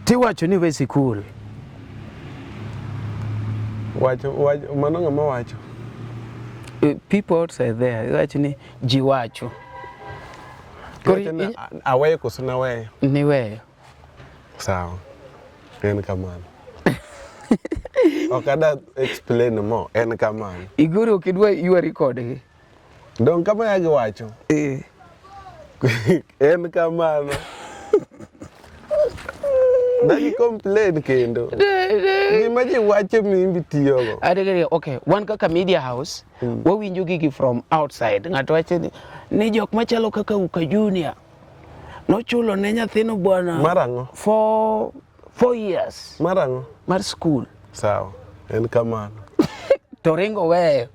Tiwacho ni we sikul. Wacho, wacho, mano ng'ama wacho? People outside there, iwacho ni ji wacho. Koro Iwacho ni aweyo koso naweyo? Niweyo. Sawa. En kamano. Ok ada explain more, en kamano. Igoro ok idwa ywari kodgi. Dong' kama ya giwacho. Eh. En kamano. Dagi complain kendo. Gima ji wacho mimbi tiyogo. Adegere, okay, wan kaka media house, wawinjo gigi from outside. Ng'ato wacho ni jok machalo kaka Uka Junior nochulo ne nyathino bwana Mar ang'o? 4 years. Mar ang'o? Mar school. Sawa. En kamano. To ringo weyo.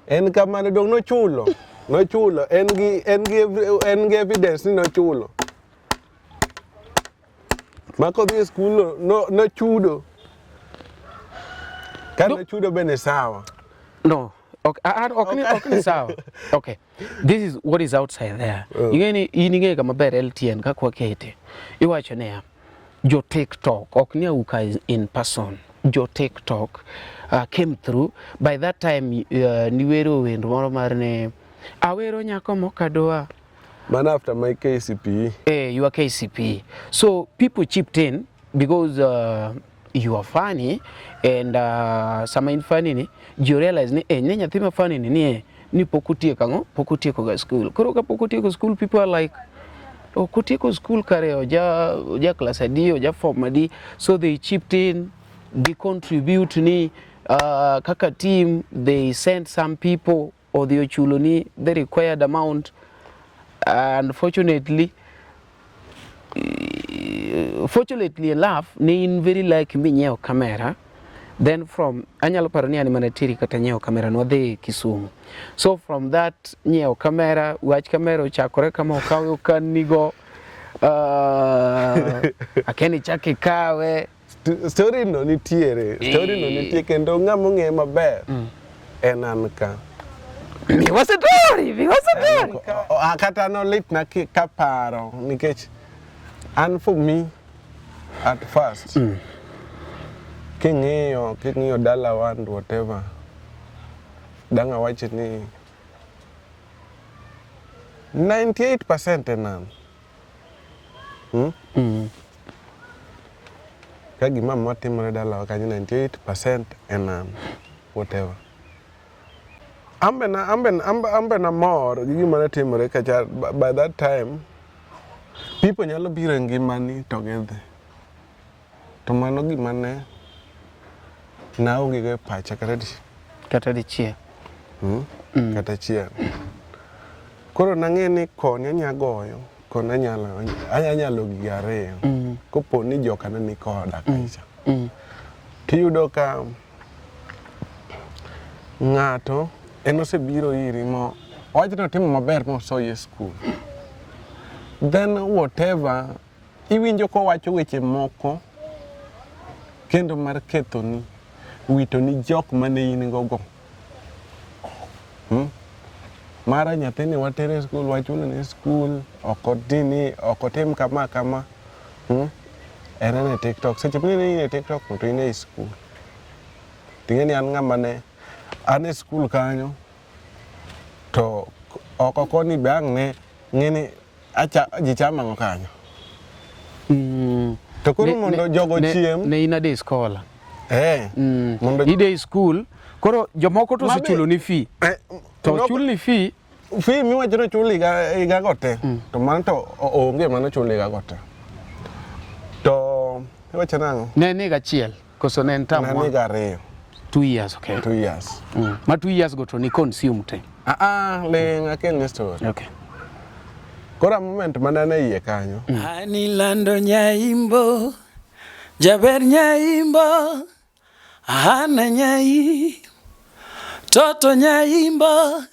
En kamano dong' nochulo. Nochulo. En gi evidence ni nochulo. Ma kodhi e skul no, no, nochudo. Ka nochudo bende sawa. No, ok, ok ni sawa. Okay. This is what is outside there. Ing'e ni in ing'e kama ber LTN kaka wakete. Iwacho niya, jo TikTok, ok ni Auka is in person. Jo TikTok came through. By that time niwero wend moro mar ne awero nyako mokadoa. Mana after my KCPE. Eh, you are KCPE. So people chipped in because you are funny and sama in funny ni ji realize ni eh, ne nyathi ma funny ni ni pok otieko ang'o, pok otieko ga school. Koro ka pok otieko school, people are like, ok otieko school kare oja class adi, oja form adi. So they chipped in, gi contribute ni kaka team, they sent some people odhi ochulo ni the required amount. Unfortunately, fortunately enough, ne in very lucky minyiewo camera. Then from anyalo paro ni an mana teri kata nyiewo camera nwadhi Kisumu. So from that nyiewo camera, wach camera ochakore kama okawe okannigo, akia ni chak ikawe. Story no nitiere, story no nitie kendo ng'ama ong'eye maber en an ka. Miwa story, miwa story. Kata nolitna kaparo nikech an for me at first king'iyo dalawa and whatever, dang' awach ni 98% en an. Hmm? Ka gima amora timore dalawa kanyo, 98% en an, whatever. Ambe na ambe ambe, ambe namor gi gima ne timore kacha. By that time people nyalo biro e ngimani to gidhi, to mano gima ne naonge go e pacha kata kata dichiel. Hmm? Kata achiel. Koro nang'e ni koni anya goyo, koni anyalo gigo ariyo. Kopo ni joka ne ni koda kacha. Tiyudo ka ng'ato en osebiro iri mo owach ni otimo maber mosoyi e skul. Then whatever iwinjo kowacho weche moko kendo mar kethoni, witoni jok mane in go go. Mara nyathini watere e skul, wachulo ne skul, ok odini, ok otim kama kama. En e TikTok. Seche minene in e TikTok no to in e skul. Ting'e ni an ng'ama ne an e skul kanyo to oko koni be ang' ne ng'e ni acha ji chamo ang'o kanyo. To koro mondo jogo chiem. Ne in a day scholar. Eh. Mondo I day school. Koro jomoko to osechulo ni fee. To ochul ni fee. Fee miwacho ni ochul higa go te. To mano to onge mano chul higa go te. To iwacho nang'o? Ne en higa achiel koso ne en term Ne en one? higa 2. 2 years, okay. 2 years. Ma 2 years go to ni consume te. Ah ah, ling akel ni story. Okay. Koro a moment mane an e iye kanyo. Anilando nyaimbo, jaber nyaimbo, hana nyai, toto nyaimbo,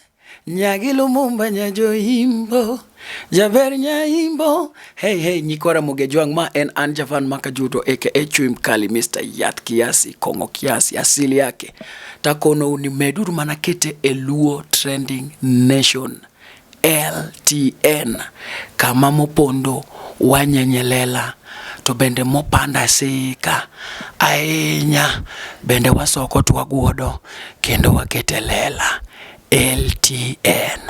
nyagi Lumumba nyajoimbo, jaber nyaimbo. Hey hey, nyikwa Ramogi Jwang', ma en an Javan Makajuto aka Chui Mkali, Mr. Yath Kiasi, Kong'o Kiasi, asili yake. Takonou ni meduru mana kete e Luo Trending Nation. LTN kama mopondo wanyenyelela. To bende mopanda sika ahinya bende wasoko to waguodo kendo wakete lela. LTN.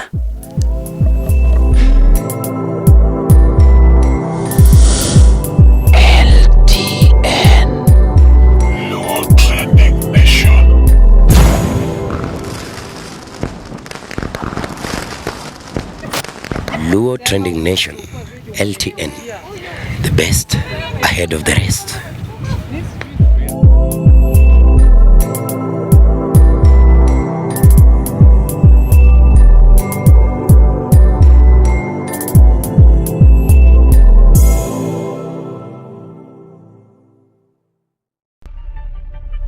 LTN. Luo Trending Nation. Luo Trending Nation, LTN, the best ahead of the rest.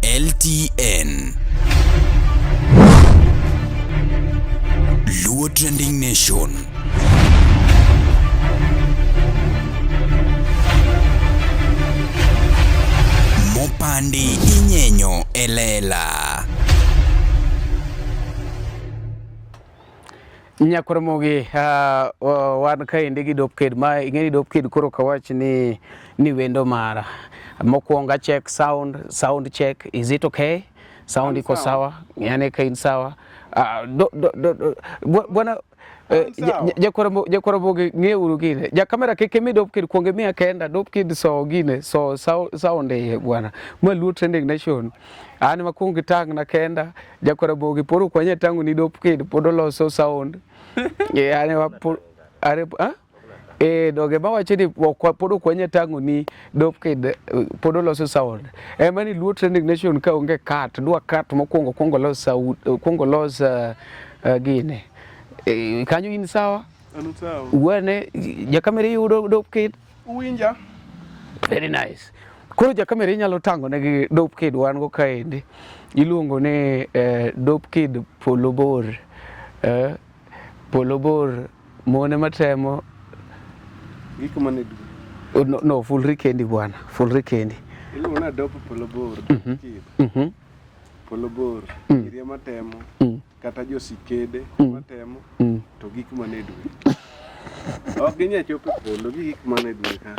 LTN Luo Trending Nation. Mopandi inyenyo elela. Nyakoromogi wan kaendi gi Dope Kid ma ing'e ni Dope Kid koro kawach ni ni wendo mara. Mokwongo a check sound, sound check, is it okay? Sound iko sawa? Yani ka in sawa? Do, do, do, do, bwana eh, Jakoromogi ng'euru gine. Ja kamera kik imi Dope Kid kuonge miya kenda Dope Kid so gine so sound iye bwana. Ma Luo Trending Nation. An makuong tang' na kenda Jakoromogi pod ok wanyal tang'o ni Dope Kid pod oloso sound. Yani are, ah? Eh, doge mawacho ni pod ok wanyal tang'o ni Dope Kid pod oloso sound. Ema ni Luo Trending Nation ka onge cut, dwa cut mokwongo kwongo los sound, kwongo los gine. Kanyo in sawa? An sawa. Wane jakamera iyudo Dope Kid? Uwinja? Very nice. Koro jakamera inyalo tango negi Dope Kid wan go kaendi. Iluongo ni Dope Kid Polo Bor. Polo Bor mone matemo gik mane dwe. No, no, fulri kendi bwana, fulri kendi. Iluongo na Dope Polo Bor, Kid. Polo Bor, iria matemo, kata josikede matemo, to gik mane dwe. Ok ginyal chopo e polo gi gik mane dwe ka.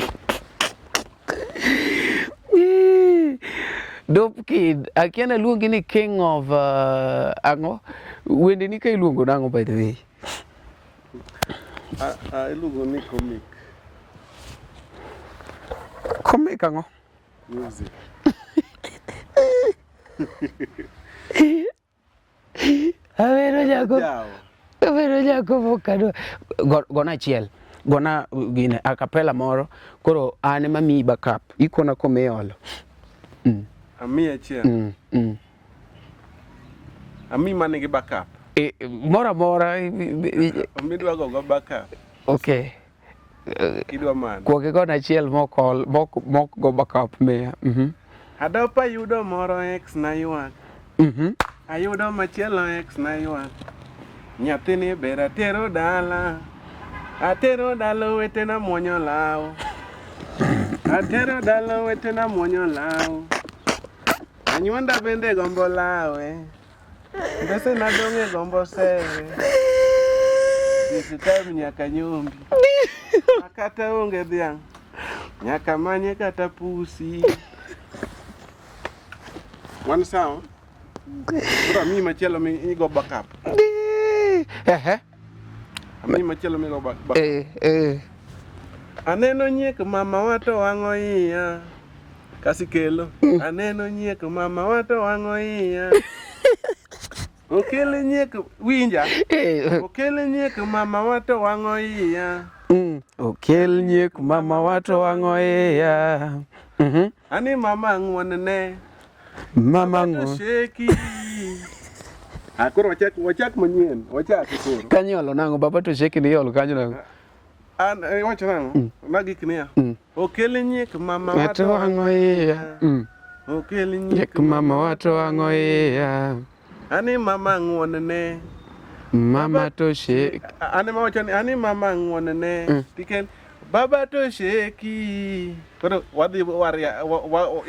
Dope Kid, akia naluongi ni king of ang'o? Wende ni ka iluongo nang'o by the way? Iluongo ni comic. Comic ang'o? Music. Awero jako. Awero jako mokado. Gona achiel. Gona gine a cappella moro. Koro an ema miyi backup. Ikona komiolo. Amiyi achiel. Amiyi manigi backup. Moro amora. Midwa go go backup. Okay. Idwa mane? Kuong igona achiel mok go backup miya. Adopa yudo moro ex na ywak. Ayudo machielo ex na ywak. Nyathini ber atero dala. Atero dala owetena muonyo law. Atero dala owetena muonyo law. Anywanda bende gombo lawe. Mbese nadong' e gombo sere. This time nyaka nyombi. Kata onge dhiang'. Nyaka manye kata pusi. Wan sawa? Koro amiyi machielo mi igo backup. Ehe. Amiyi machielo mi igo backup. Aneno nyiek mama wa to wang'o iya. Kasi kelo. Aneno nyiek mama wa to wang'o iya. Okel nyiek winja. Okel nyiek mama wa to wang'o iya. Okel nyiek mama wa to wang'o iya. Ani mama ng'won ne. Mama ng'won. Sheki. Koro wachak manyien, wachak koro. Kanyo olo nang'o baba to sheki ni olo kanyo nang'o? An iwacho nang'o? Magi niya. Okel nyiek mama wa to wang'o iya. Okel nyiek mama wa to wang'o iya. Ani mama ng'won ne. Mama to sheki. Ani mawacho ni ani mama ng'won ne. Tikel baba to sheki. Koro wadhi waria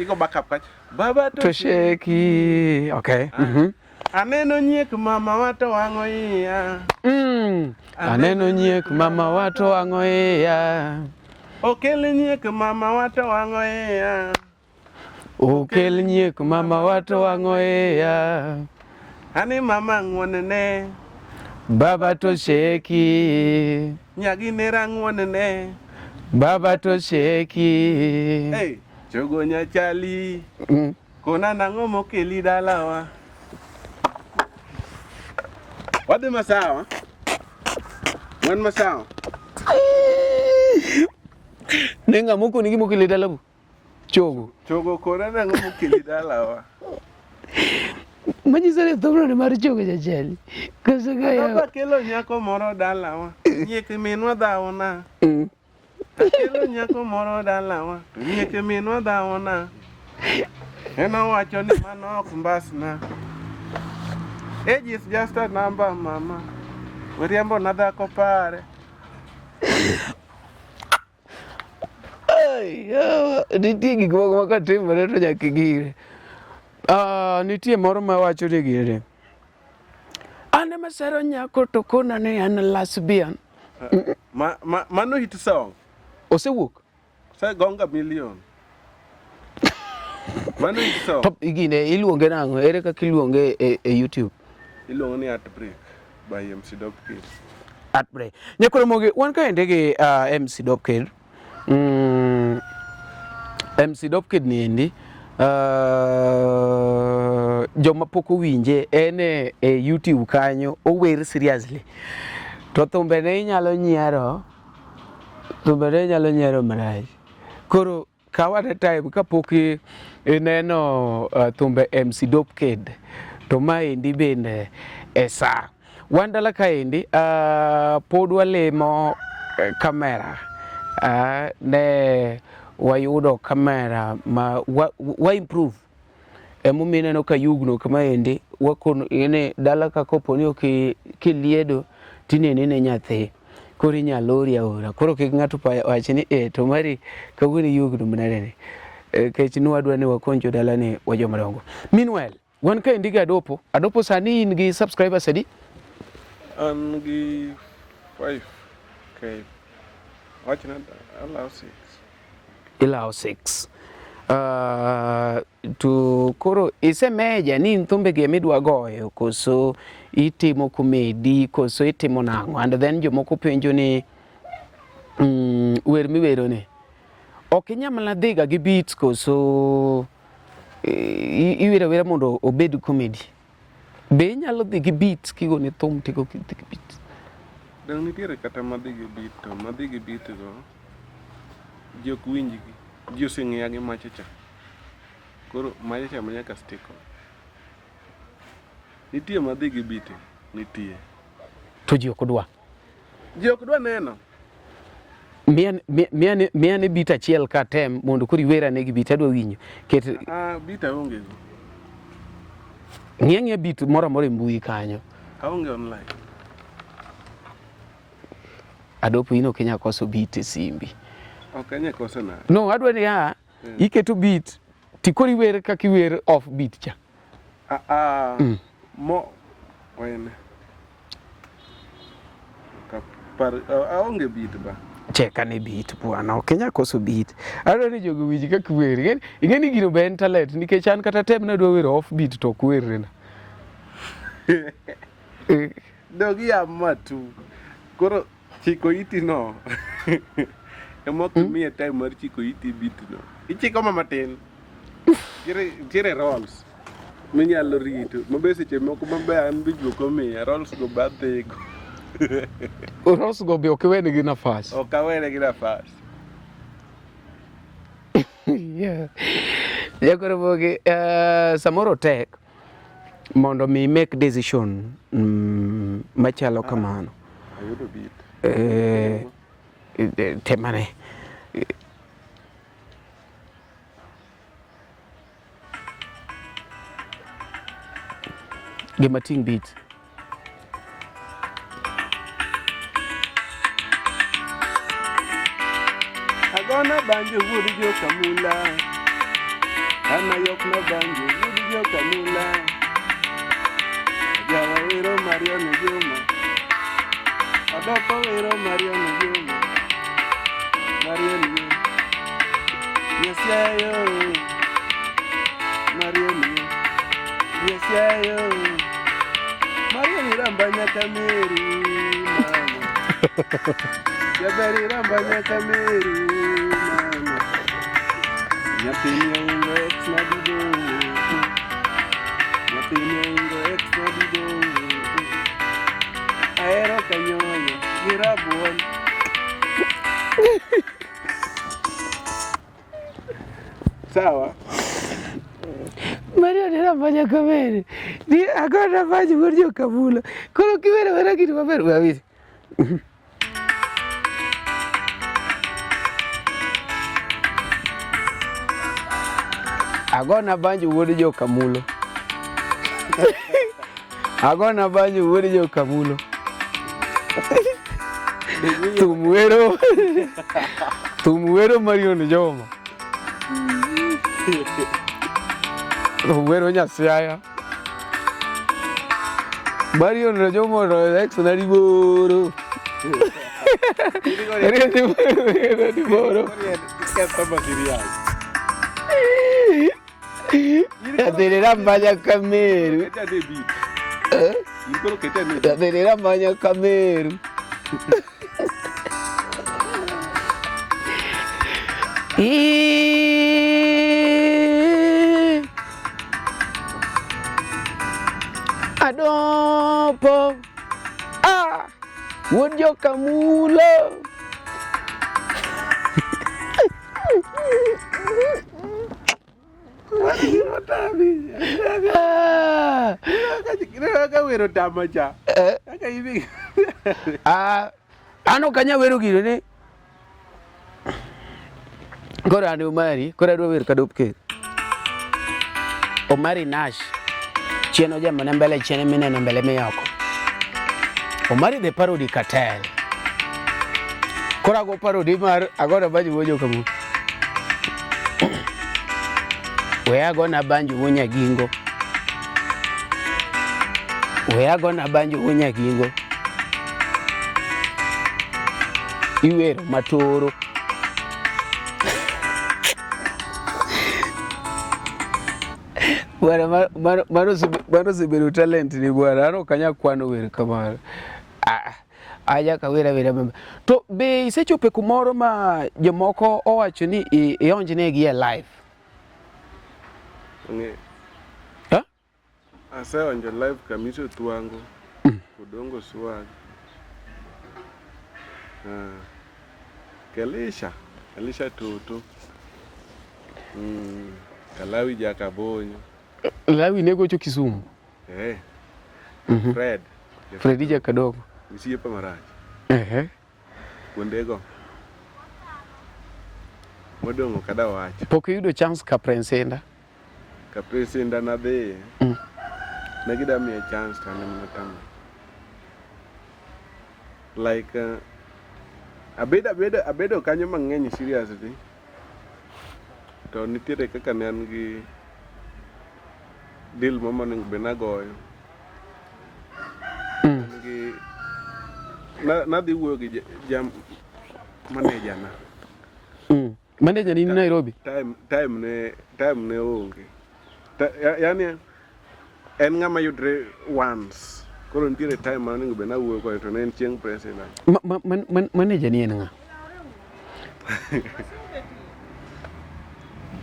igo backup kacha. Baba to sheki. Okay. Aneno nyiek mama wa to wang'o iya. Aneno nyiek mama wa to wang'o iya. Okel nyiek mama wato wang'o iya. Okel nyiek mama wato wang'o iya. Ani mama ng'won ne. Baba to sheki. Nyagi nera ng'won ne. Baba to sheki. Hey, chogo nyachali. Mm. Kona nang'o mokeli dalawa. Wadhi masawa. Wan masawa. Ne ng'ama okoni gima okeli dalabu? Chogo. Chogo kona nang'o mokeli dalawa. Manyiso ni thumno ni mar chogo jachali. Koso ka Baba yawa. kelo nyako moro dalawa. Nyiek minwa dhawona. Mm. Akelo nyako moro dalawa. To nyiek minwa dhawona. En owacho ni mano ok mbasna. Age is just a number mama. Weriembo na dhako pare. Ai, yawa, nitie gik moko ma katimore to nyaka igire. Ah, nitie moro ma wacho ni gire. An ema sero nyako to kona ni an lesbian. Ma, ma, mano hit song. Osewuok? Osegonga million. Mano hit song. To gine iluonge nang'o? Ere kaka iluonge e YouTube? Iluongo ni Heartbreak by MC Dopkid. Heartbreak. Nyakoro mogi, wan kaendi gi MC Dopkid. MC Dopkid ni endi joma pok owinje en e YouTube kanyo ower seriously. To thumbe ne inyalo nyiero, thumbe ne inyalo nyiero marach. Koro kaw ane time kapok ineno thumbe MC Dopkid to maendi bende e sa. Wan dala kaendi pod walimo kamera. Ne wayudo kamera ma wa improve. Emomiyo ineno ka yugno kamaendi wakono ine dala ka kopo ni ok kiliedo tineni ne nyathi. Koro inyalo ori aora. Koro kik ng'ato wach ni to mari kawuono iyugno manade ni. Kech ni wadwa ni wakony jodala ni wa joma dongo. Meanwhile, wan kaendi gi Adopo. Adopo sani in gi subscribers adi? An gi 5K. Wachna alawo 6. Ilawo 6. To koro isemeja ni in thumbe gi emidwa goyo koso itimo comedy koso itimo nang'o? And then jomoko penjo ni wer miwero ni ok inyal mana dhiga gi beats koso iwero awera mondo obed comedy? Be inyalo dhi gi beats kigone thum tigo dhi gi beats? Dong nitiere kata madhi gi beat to madhi gi beat go ji ok winjgi. Ji oseng'eya gi macha cha. Koro macha cha ma nyaka stick on. Nitie madhi gi beat, nitie. To ji ok dwa. Ji ok dwa neno. Miya ne beat achiel ka tem mondo koro iwer ane gi beat adwa winjo. Ket Beat aonge go. Ng'i ang'iya beat moro amora e mbui kanyo. Aonge online. Adopo in ok inyal koso beat e simbi. Ok anyal koso nade. No, adwa ni iketo beat to koro iwer kaka iwer off beat cha. Mo wene. Par, aonge beat ba. Cheka ne beat bwana, ok inyal koso beat. Adwa ni jogo winj kaka iwer. Ing'e ni gino be en talent nikech an kata tem nadwa wero off beat to ok werrena. Dog ya matu. Koro chiko iti no. Ema ok imiye time mar chiko iti beat no. Ichiko ma matin. Nitiere rolls minyalo rito. Mabe seche moko mabe an be juok omiya rolls go be adhigo. Rolls go be ok iwenegi nafas. Ok awenegi nafas. Yeah. Jakoro Bogi, samoro tek mondo mi make decision machalo kamano. Ayudo beat. Temane. Gima ting beat. Agona banjo wuod jo Kamula. Ana yok na banjo wuod jo Kamula. Jawa wero Marion Juma. Adoko wero Marion Juma. Marion Nyasiayo, Marioni, Nyasiayo, Marioni ramba nyaka Meru, mama. Jaberi ramba nyaka Meru, mama. Nyathini oingo ex na dido. Nyathini oingo ex na dido. Ahero kanyoyo gi rabuon. Sawa. Mario ne ramba nyaka Meru. Ni agona banjo wuod jokamulo. Koro kiwero wera gino maber we awinj. Agona banjo wuod jokamulo. Agona banjo wuod jokamulo. Thum wero thum wero Marion Joma. Thum wero Nyasiaya. Marion Joma to ex na diboro. Diboro. Ketho material. Nyathini manya kameru. Kete ane beat. In koro kete ane beat. Nyathini manya kameru. Ii. Adopo. Ah! Wuod jokamulo. Ah! Kaka wero tama cha. Kaka ibi. Ah, an ok anyal wero gino ni koro an Omari, koro adwa wer kadop ker. Omari Nash, chien ojemone mbele chien mineno mbele miyoko. Omari the parody cartel. Koro ago parody mar agona banjo wuod jokamulo. We agona banjo wuod Nyagingo. We agona banjo wuod Nyagingo. Iwero matoro. Bwana mano mano osebedo talent ni bwana, an ok anyal kwano wer kamano. Ah, aja ka wer awera maber. To be isechopo kumoro ma jomoko owacho ni ionjnegi e live? Ang'e. Ha? Aseonjo live Kamiso Thwango, Odongo Swag. Ah. Kelisha, Elisha Toto. Kalawi Jakabonyo. Lawi ne gocho Kisumu. Eh. Fred. Fredi Jakadongo. Osiepa marach. Ehe. Kuondego. Modong' ok adwa wacho. Pok iyudo chance ka Prince Indah? Ka Prince Indah nadhiye. Ne gida miya chance to an ema natamra. Like abedo kanyo mang'eny seriously. To nitiere kaka ne an gi deal moro monego bed ni agoyo. An gi nadhi wuoyo gi ja manager na. Manager ni Nairobi? Time ne onge. Yani en ng'ama yudre once. Koro nitiere time ma onego bed ni awuoyo kode to ne en chieng' president. Manager ni en ng'a?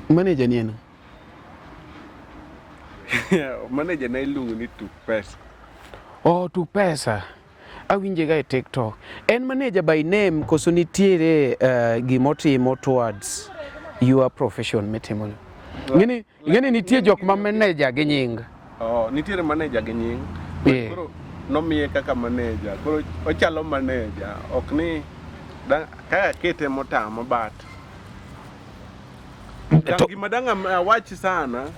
Manager ni en ng'a? Manager na iluongo ni Tuk Pesa. Oh, Tuk Pesa. Awinje ga e TikTok. En manager by name koso nitiere gimotimo towards your profession mitimo no? Ing'eni nitie jok ma manager gi nying. Oh, nitiere manager gi nying. Yeah. Koro nomiye kaka manager. Koro ochalo manager. Ok ni kaka kete motamo but gima dang' awach sana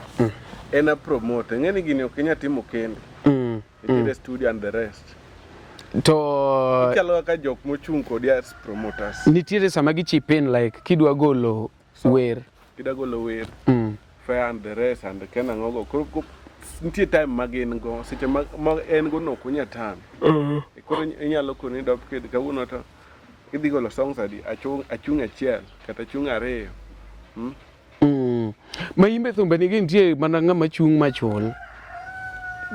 en a promoter. Ing'eni gini ok inyal timo kendi. Nitiere studio and the rest. To Ichalo kaka jok mochung' kodi as promoters. Nitiere sama gi chip in like kidwa golo wer. Kidwa golo wer. Fair and the rest and ken ang'o go. Koro nitie time ma gin go. Seche ma en go no ok unyal tame. Koro inyalo koni dop ked kawuono to idhi golo songs adi? Achung' achiel kata achung' ariyo. Ma imbe thumbe nigi nitie mana ng'ama chung' machul.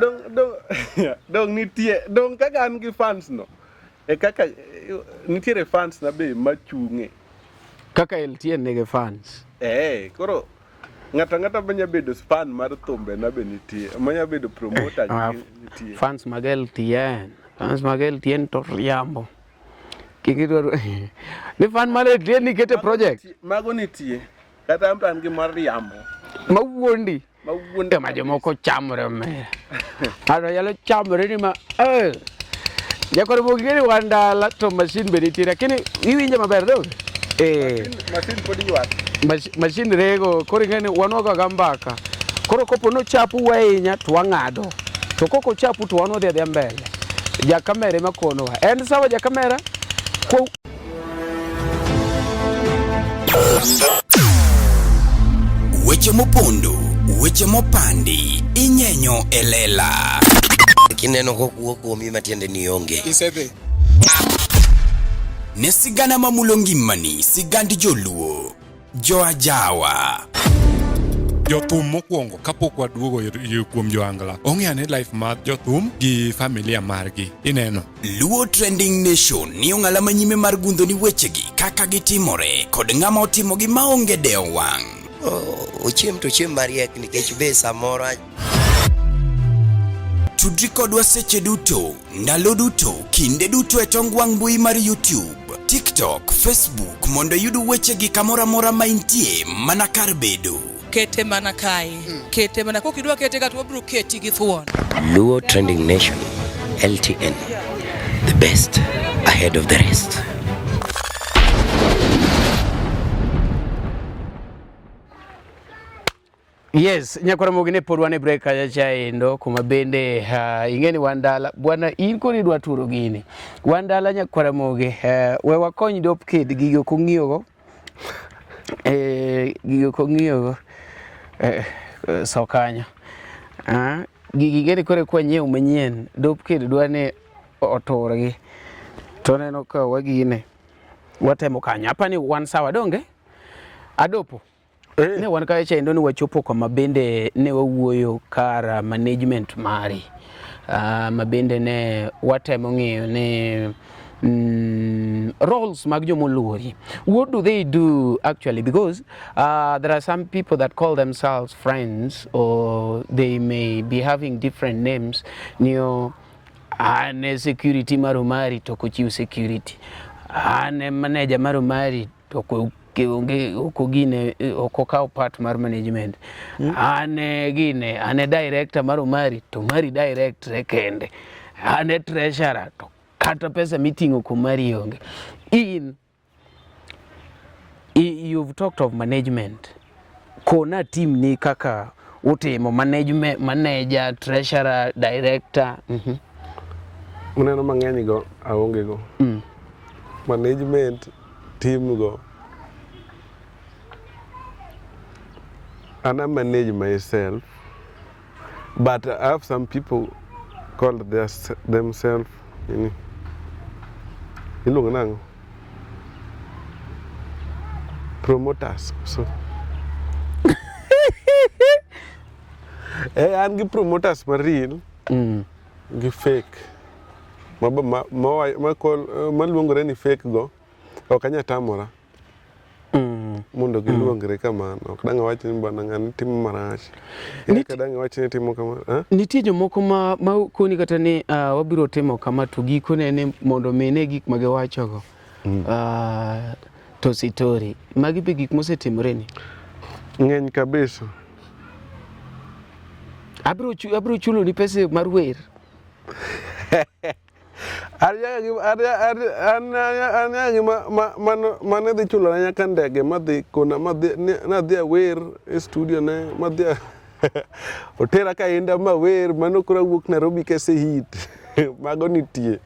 Dong dong dong nitie dong kaka an gi fans no e kaka nitiere fans na be machung'e. Kaka LTN nigi fans. Eh, koro ng'ato ang'ata manya bedo fan mar thumbe na be nitie, manya bedo promoter Ah, nitie. Fans mag LTN, fans mag LTN to riambo. Kik idwaro ni fan mar LTN nikete project Mago nitie. Kata an to an gi mar riambo. Mawuondi. Mawuondi. Ema jomoko chamre omera. Ng'ato nyalo chamre ni ma eh. Jakoro mogigeni wan dala to machine be nitie lakini iwinje maber donge? Eh. Masin pod ywak. Machine rego koro ing'e ni wan wagoga mbaka. Koro kopo nochapu ahinya to wang'ado. To kok ochapu to wan wadhi adhiya mbele. Ja kamera ema konowa. En sawa ja kamera? Kwa Weche mopondo, weche mopandi, inyenyo e lela. Kineno kokuo kuomi matiende ni onge. Isedhi. Ne sigana mamulo ngimani, sigand joluo. Joajawa. Jothum mokwongo kapok waduogo kuom joangla ong'e ane life mar jothum gi familia margi ineno. Luo Trending Nation ni ong'ala manyime mar gundho ni wechegi kaka gitimore kod ng'ama otimogi maonge dewo wang'. Ochiem to ochiem mariek nikech be samoro Tudri kodwa seche duto, ndalo duto, kinde duto e tong wang' mbui mar YouTube, TikTok, Facebook mondo iyud wechegi kamoro amora ma intie mana kar bedo. Kete mana kae. Kete mana kok idwa kete ka to wabiro keti gi thuon. Luo Trending Nation, LTN, the best ahead of the rest. Yes, nyakwara mogi ne pod wan e break kacha chaendo kuma bende ing'e ni wan dala bwana in koro idwa turo gini. Wan dala nyakwara mogi we wakony Dope Kid gigi ok ong'iyogo. Gigi ok ong'iyogo. So kanyo. Gigi ing'e ni koro eka wanyiew manyien. Dope Kid dwa ni oturgi. To aneno ka wagine. Watemo kanyo. Apani wan sawa donge? Adopo. Ne wan kae chendo ni wachopo kama bende ne wawuoyo kar management mari ma bende ne watemo ng'iyo ni roles mag jomoluori. What do they do actually? Because there are some people that call themselves friends or they may be having different names. Niyo an e security mar Omari to ok ochiw security. An e manager mar Omari to ok onge ok ogine ok okaw part mar management. An e gine an e director mar Omari to Omari direct re kende. An e treasurer to kata pesa miting'o kuom mari onge. In you've talked of management. Kona team ni kaka utimo management, manager, treasurer, director. Uneno mang'eny go aonge go. Management team go. And I manage myself, but I have some people called themselves nini iluongo nang'o promoters so an gi promoters ma real gi fake maluongore ni fake go ok anya tamora mondo giluongre kamano. Ok dang' awach ni bwana ng'ani timo marach. Kaka dang' awach ni timo kama. Nitie jomoko ma koni kata ni wabiro timo kama to gikone ni mondo mine gik ma giwachogo. To sitori. Magi be gik mosetimore ni? Ng'eny kabisa. Abiro chulo ni pesa mar wer. An mane dhi chulona nyaka ndege madhi kona madhi nadhi awer e studio ne madhi otera kainda mawer mano koro awuok Nairobi kese hit mago nitie.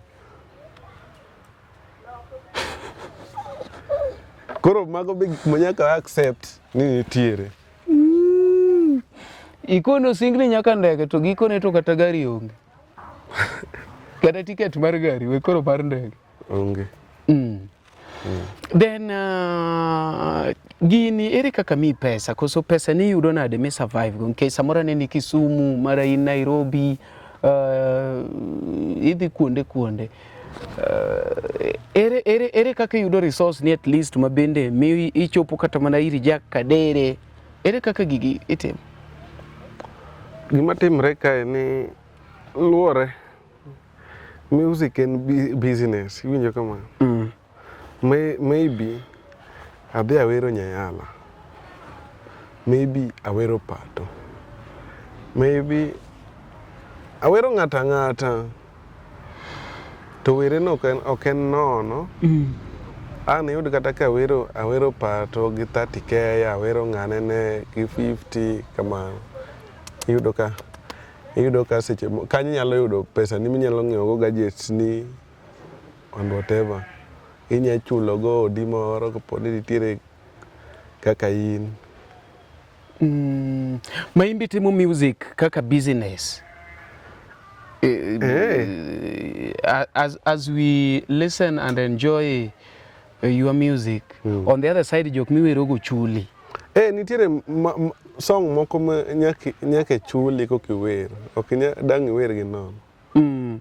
Koro mago be gik ma nyaka accept ni nitiere. Ikono singni nyaka ndege to gikone to kata gari onge. Kata tiket mar gari we koro mar ndege. Onge. Then Gini ere kaka miyi pesa koso pesa ni iyudo nade mi survive go nikech samoro aneni Kisumu mara in Nairobi idhi kuonde kuonde ere, ere, ere kaka iyudo resource ni at least ma bende mi ichopo kata mana ir Jack Kadere ere kaka gigi itimo? Gima timre kae ni luwore music en business iwinjo kamano Maybe adhi awero Nyayala, maybe awero Pato, maybe awero ng'ato ang'ata to wereno ok en nono. An iyud kata ka awero awero Pato gi 30k, awero ng'ane gi 50 kamano. Iyudo ka iyudo ka seche kanyo inyalo yudo pesani minyalo ng'iewo go gadgets ni and whatever. Inya chulo go odi moro kapo ni nitiere kaka in. Ma in be itimo music kaka business. Eh. As we listen and enjoy your music, on the other side jok miwerogo chuli. Eh, nitiere song moko ma nyaka chuli koka iwer. Ok inya dang' iwer gi nono.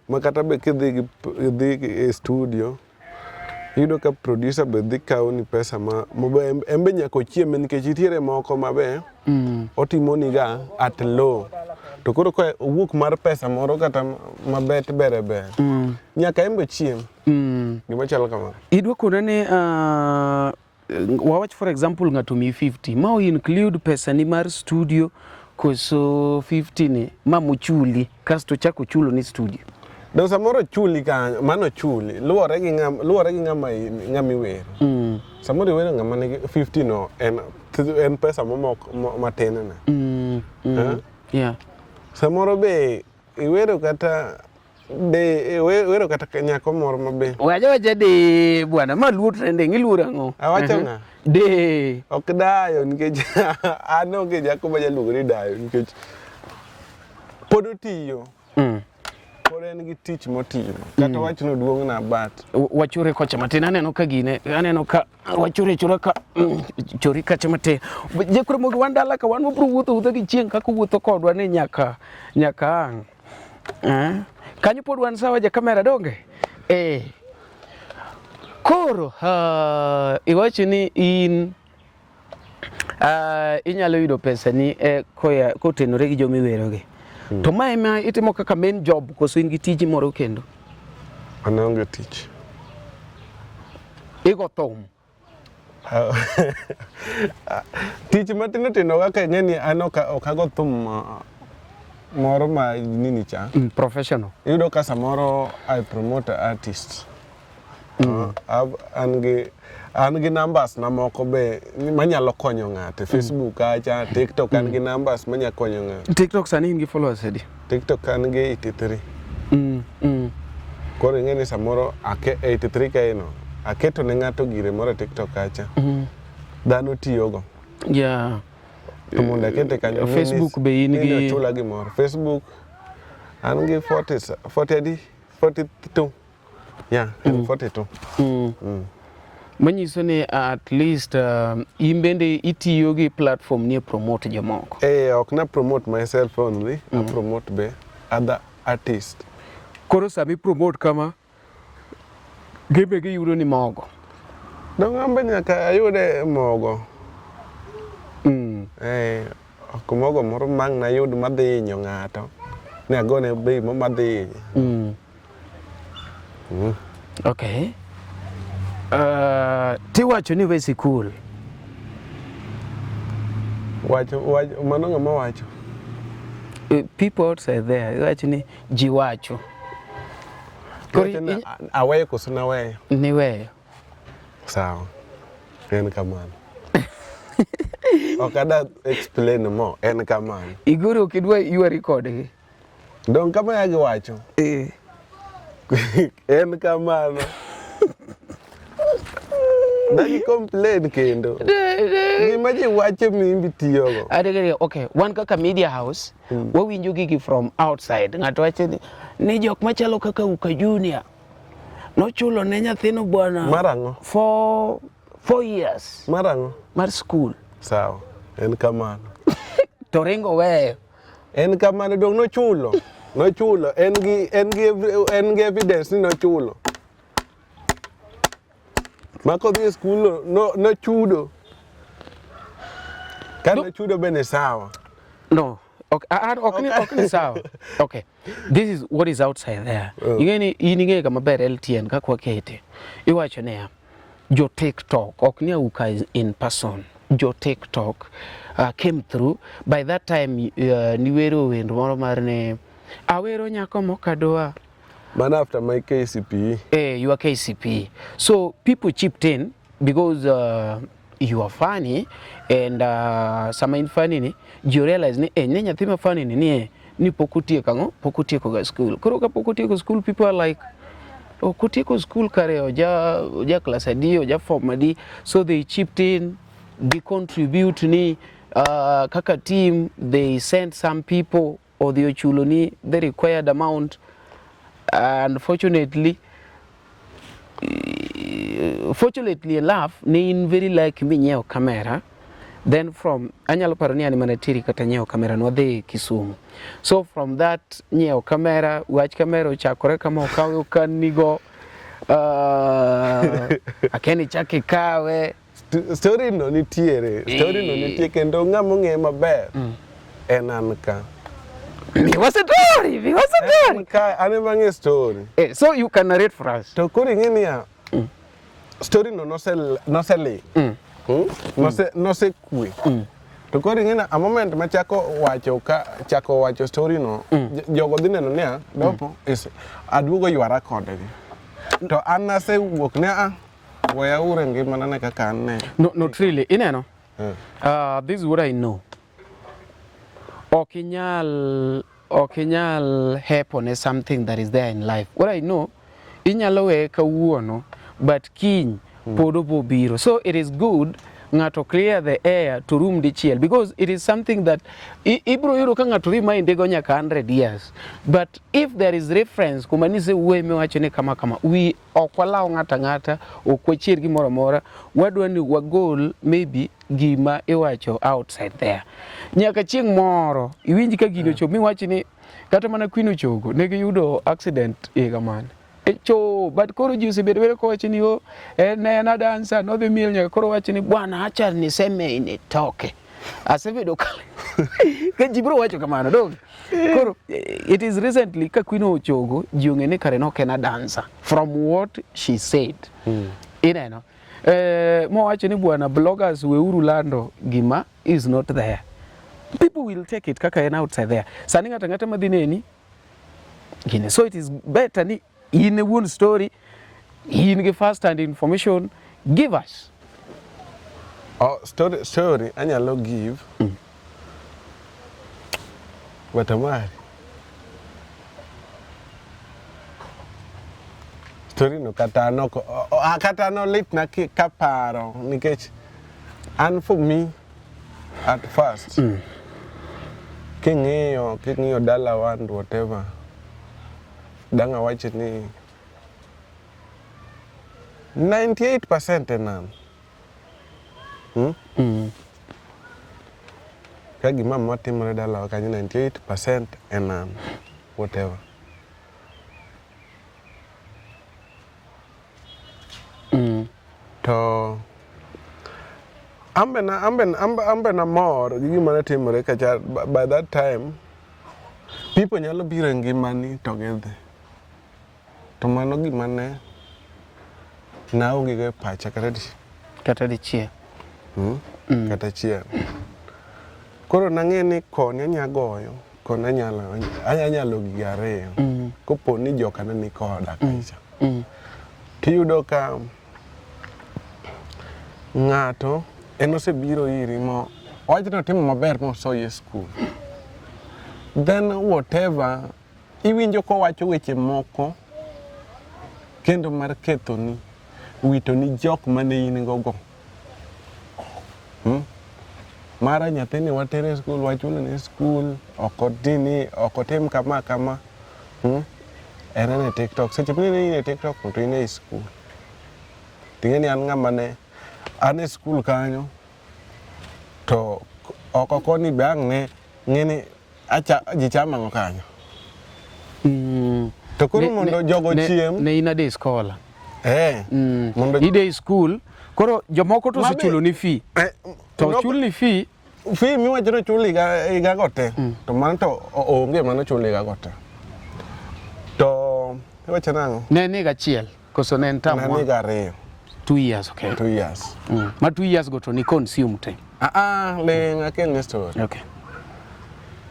Ma kata be kidhi gi e studio, iyudo ka producer be dhi kawo ni pesa ma en be nyaka ochieme nikech nitiere moko ma be otimo ni ga at low. To koro ka owuok mar pesa moro kata mabet ber ber, nyaka en be ochiem. Gima chalo kamano. Idwa kona ni wawach for example ng'ato miyi 50 ma o include pesa ni mar studio koso 50 ni ma mochuli kasto chako chulo ni studio. Dong samoro chuli kanyo, mano chuli, luwore gi ng'ama luwore gi ng'ama ng'ama iwero. Samoro iwero ng'ama nigi 50 no en pesa momoko matin ne. Eh? Yeah. Samoro be iwero kata de iwero kata nyako moro ma be. Wacha wacha de bwana ma luo trending iluoro ang'o? Awacho ng'a? De. Ok dayo nikech an onge nyako ma jaluongo ni dayo nikech pod otiyo. Pod en gi tich motimo. Kata wachno duong' na but. Wachure kocha matin aneno ka gine aneno ka wachure chura ka chori kacha matin. Jekure mogi wan dala ka wan wabro wuotho wuotha gi chieng' kaka wuotho kodwa ni nyaka nyaka ang'. Eh? Kanyo pod wan sawa ja kamera donge? Eh. Koro iwacho ni in inyalo yudo pesa ni koya kotenore gi joma iwerogi. To mae ma itimo kaka main job koso in gi tiji moro kendo? An aonge tich. Igo thum. Tich matindo tindo kaka ing'e ni an ok ago thum moro ma nini cha. Professional. Iyudo ka samoro I promote artist. An gi numbers na moko be manyalo konyo ng'ato e Facebook kacha, TikTok an gi numbers manya konyo ng'ato. TikTok sani in gi followers adi? TikTok an gi 83. Koro ing'e ni samoro 83 kae no, aketo ne ng'ato gire moro e TikTok kacha. Dhano tiyogo. Yeah. To mondo akete kanyo. Facebook be in gi ochula gimoro. Facebook an gi 40 40 adi? 42. Yeah, 42. Manyiso ni at least in bende itiyo gi platform ni e promote jomoko. Eh, ok na promote myself only, I promote be other artist. Koro sami promote kama gibe giyudo ni mogo. Dong an be nyaka ayude mogo. Eh, ok mogo moro mang' nayud madhi hinyo ng'ato. Ni agone bei mo madhi hinye. Okay. Tiwacho ni we sikul. Wacho, wacho, mano ng'ama wacho? People outside there, iwacho ni ji wacho. Koro Iwacho ni aweyo koso naweyo? Niweyo. Sawa. En kamano. Ok ada explain more, en kamano. Igoro ok idwa ywari kodgi. Dong kama ya giwacho. Eh. En kamano. Dagi complain kendo. Gima ji wacho mimbi tiyogo. Adegere, okay, wan kaka media house, wawinjo gigi from outside. Ng'ato wacho ni jok machalo kaka Uka Junior nochulo ne nyathino bwana Mar ang'o? 4 years. Mar ang'o? Mar school. Sawa, en kamano. To ringo weyo. En kamano dong nochulo. Nochulo. En gi evidence ni nochulo. Ma kodhi e skul no, no nochudo. Ka nochudo bende sawa. No, ok, ok ni sawa. Okay, this is what is outside there. Ing'e ni in ing'eyo ga maber LTN kaka wakete. Iwacho niya, jo TikTok, ok ni Auka is in person. Jo TikTok came through. By that time niwero wend moro mar ne awero nyako mokadoa. Mana after my KCPE. Eh, you are KCPE. So people chipped in because you are funny and sama in funny ni ji realize ni eh, ne nyathi ma funny ni ni eh, ni pok otieko ang'o, pok otieko ga school. Koro ka pok otieko school, people are like, ok otieko school kare oja class adi, oja form adi. So they chipped in, they contribute ni kaka team, they sent some people odhi ochulo ni the required amount. Unfortunately, fortunately enough, ne in very lucky minyiewo camera. Then from anyalo paro ni an mana tiri kata nyiewo camera nwadhi Kisumu. So from that nyiewo camera, wach camera ochakore kama okawe okanigo, akia ni chak ikawe. Story no nitiere, story no nitie kendo ng'ama ong'eye maber en an ka. Miwa story, miwa story. An ka, an ema ang'e story. Eh, so you can narrate for us. To koro ing'e niya, story no noseling. Nosekwe. To koro ing'e ni a moment machako wacho ka chako wacho story no, jogo dhi neno niya, dopo is aduogo ywara kodgi. To an nasewuok ni a weya uru e ngimana ne kaka an ne. No, not really. Ineno? Eh. This is what I know. Ok inyal hepo ne something that is there in life. What I know, inyalo weye kawuono, but kiny pod obo biro. So it is good ng'ato clear the air to room dichiel because it is something that ibro yudo ka ng'ato remind go nyaka 100 years. But if there is reference kuma nisewuoye miwacho ni kama kama, we ok walaw ng'ato ang'ata, ok wachier gimoro amora, wadwa ni wagol maybe gima iwacho outside there. Nyaka chieng' moro iwinj ka gini ochopo miwach ni kata mana Queen Ochogo ne giyudo accident higa mane. E cho, but koro ji osebedo bedo kowacho ni o en ne en a dancer nodhi miel nyaka koro wacho ni bwana acha niseme initoke. Asebedo ka ji biro wacho kamano dong. Koro it is recently ka Queen Ochogo ji ong'e ni kare nok en a dancer from what she said. Ineno. Eh, mowacho ni bwana bloggers weuru lando gima is not there. People will take it kaka en outside there. Sani ng'ato ang'ata madhi neni gini. So it is better ni in e wuon story, in gi first hand information, give us. Oh, story anyalo give. But amari. Story no kata an ok kata an olitna kaparo nikech an for me at first king'iyo dalawa and whatever dang' awach ni 98% en an. Hmm? Ka gima amora timore dalawa kanyo 98% en an whatever. To ambe na ambe ambe, ambe namor gi gima ne timore kacha by that time people nyalo biro e ngimani to gidhi. To mano gima ne naonge go e pacha kata Kata dichiel. Hmm? Kata achiel. Koro nang'e ni koni anya goyo, koni anyalo gigo ariyo. Kopo ni joka ne ni koda kacha. Tiyudo ka ng'ato en osebiro iri mo wach ni otimo maber mosoyi e skul. Then whatever iwinjo kowacho weche moko kendo mar kethoni, witoni jok mane in go go. Hmm? Mara nyathini watere e skul, wachulo ne skul, ok otini, ok otim kama kama. Hmm? En e TikTok. Seche minene in e TikTok to in e skul. Ting'e ni an ng'ama ne An e skul kanyo to oko koni be ang' ne ng'e ni acha ji chamo ang'o kanyo. To koro mondo jogo chiem. Ne in a day scholar. Eh. Mondo I day school. Koro jomoko to Mabe- osechulo ni fee. Eh, To nok- chul ni fee. Fee miwacho ni ochul higa higa go te. To mano to onge mano chul higa go te. To iwacho nang'o? Ne en higa achiel. Koso ne en term Ne en one? higa ariyo. 2 years, okay. 2 years. Ma 2 years go to ni consume te. Ah ah, ling akel ni story. Okay.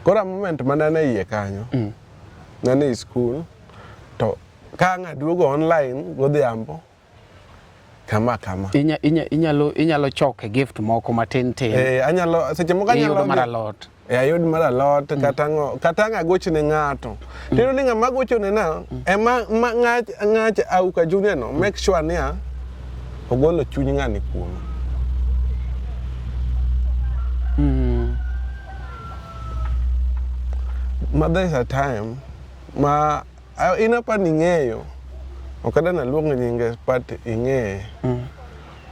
Koro a moment mane an e iye kanyo, ne an ei school, to ka ang' aduogo online godhiambo, kama kama. Inyalo choke gift moko matin tin. Eh, anyalo seche moko anyalo Iyudo mar dhi- alot. Eh, ayud mar alot kata ang'o kata ang' agoch ne ng'ato. Tiyudo ni ng'ama gochone na ema ma ng'ach ng'ach Auka Junior no make sure niya ogolo chuny ng'ani kuome. Ma there is a time ma in apa ni ing'eyo ok adwa naluong nyinge but ing'eye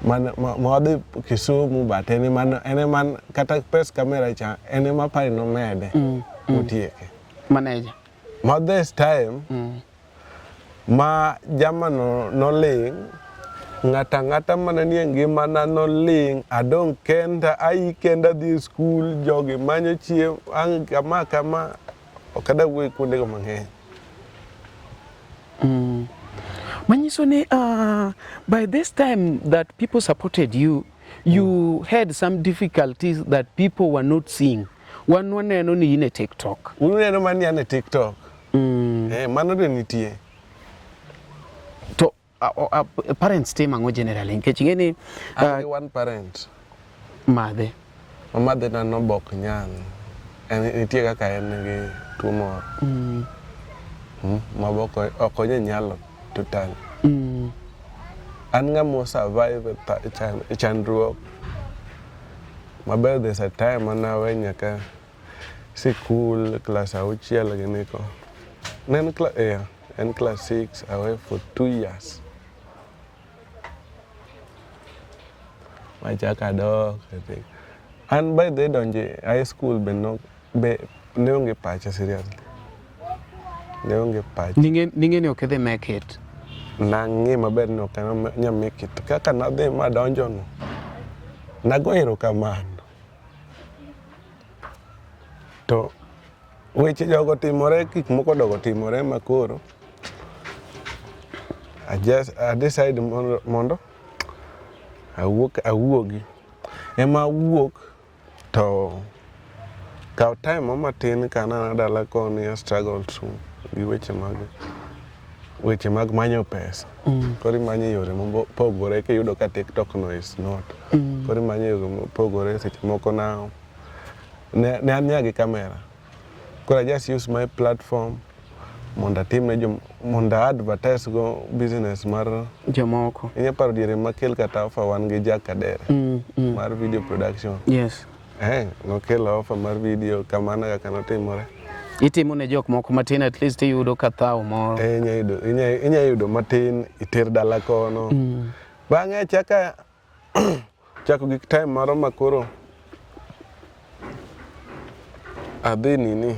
man ma wadhi Kisumu but en ema en ema kata pes camera cha en ema apani nomede motieke. Manager. Ma this time ma jamano noling' ng'ata ang'ata mane nie ngimana noling' adong' kenda ayi kenda adhi e skul jogi manyo chiemo ang' kama kama ok adwa wuoyo kuondego mang'eny. Manyiso ni by this time that people supported you, you had some difficulties that people were not seeing. Wan waneno ni in e TikTok. Uneno mana ni an e TikTok. Eh, mano be nitie. To parents timo ang'o generally? Nikech ing'e ni An gi one parent. Madhe. Mamadhe na nobok nyal. En nitie kaka en gi tuo moro. Ma bok ok onya nyalo total. An ng'ama o survive e chandruok. Maber there's a time mane awe nyaka sikul klas auchiel gini ko. Ne en yeah, en class 6 awe for 2 years. Machako adok. An by the way donjo e high school be no be ne onge pacha seriously. Ne onge pacha. Ning'e ni ok idhi make it. Nang'e maber ni ok anyal make it. Kaka nadhi madonjo no, nago erokamano. To weche jogo timore, gik moko dogo timore ma koro I just I decide mondo awuok awuogi. Ema awuok to kaw time mo matin ka an dala koni a struggle through gi weche mag manyo pesa. Koro imanyo yore mopogore kiyudo ka TikTok no is not. Koro imanyo yore mopogore seche moko na ne an nyaka gi camera. Koro I just use my platform mondo atim ne jo mondo a advertise go business mar Jomoko. Inya paro diere makel kata offer wan gi Jack Kadere mar video production. Yes. Eh, nokelo offer mar video kamano kaka notimore. Itimo ne jok moko matin, at least iyudo ka thaw moro. Eh, inya yudo matin iter dala kono. Bang'e achaka chako gik time moro ma koro adhi nini.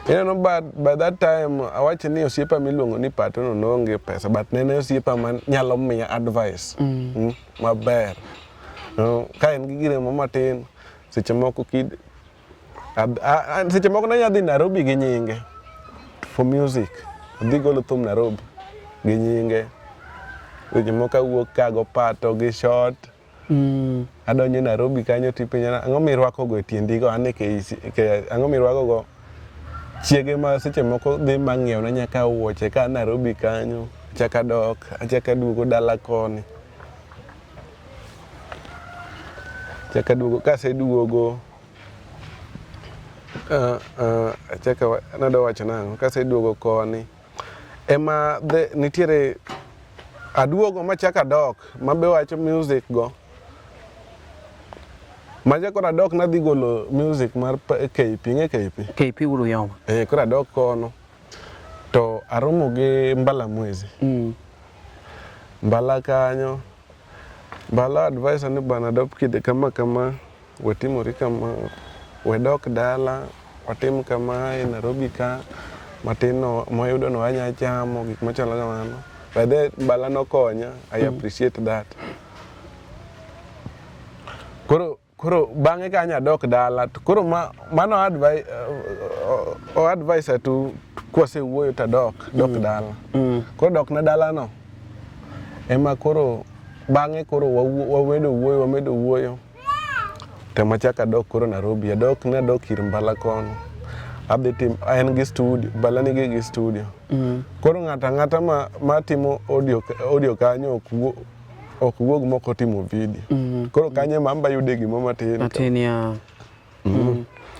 Ineno by that time awach ni osiepa miluongo ni Pato no noonge pesa but ne en osiepa ma nyalo miya advice maber. No, ka en gi gire mo matin seche moko kid seche moko nanya dhi Nairobi gi nyinge for music. Adhi golo thum Nairobi gi nyinge. Seche moko awuok ka go pato gi short. Adonjo Nairobi kanyo tipenja ni ang'o mirwako go e tiendi go an e KC ang'o mirwako go chiege ma seche moko dhi ma ng'iewna nyaka wuoche ka an Nairobi kanyo achako adok achako aduogo dala koni achako aduogo kaseduogo achako nadwa wacho nang'o kaseduogo koni ema nitiere aduogo machako adok mabe wacho music go macha koro adok nadhi golo music mar KP ing'e KP. KP Uruyoma. Eh, koro adok kono to aromo gi Mbala Mwezi. Mbala kanyo. Mbala advise ni bana dop kide kama kama watimori kama wedok dala watim kama e Nairobi ka matin no mwayudo no wanya chamo gik machalo kamano. By the Mbala nokonya, I appreciate that. Koro koro bang'e kanyo adok dala to koro ma, mano advi, o advise tu kwasewuoyo to adok dok dala. Koro dok na dala no ema koro bang'e koro wamedo wuoyo wamedo wuoyo tema chak adok koro Nairobi adok ne adok ir Mbala kono adhi tim en gi studio Mbala nigi gi studio koro ng'ato ang'ata ma, ma timo audio, audio kanyo ok wuo ok wuog mok otimo video koro kanyo ema amba yude gimo matin Matin ya.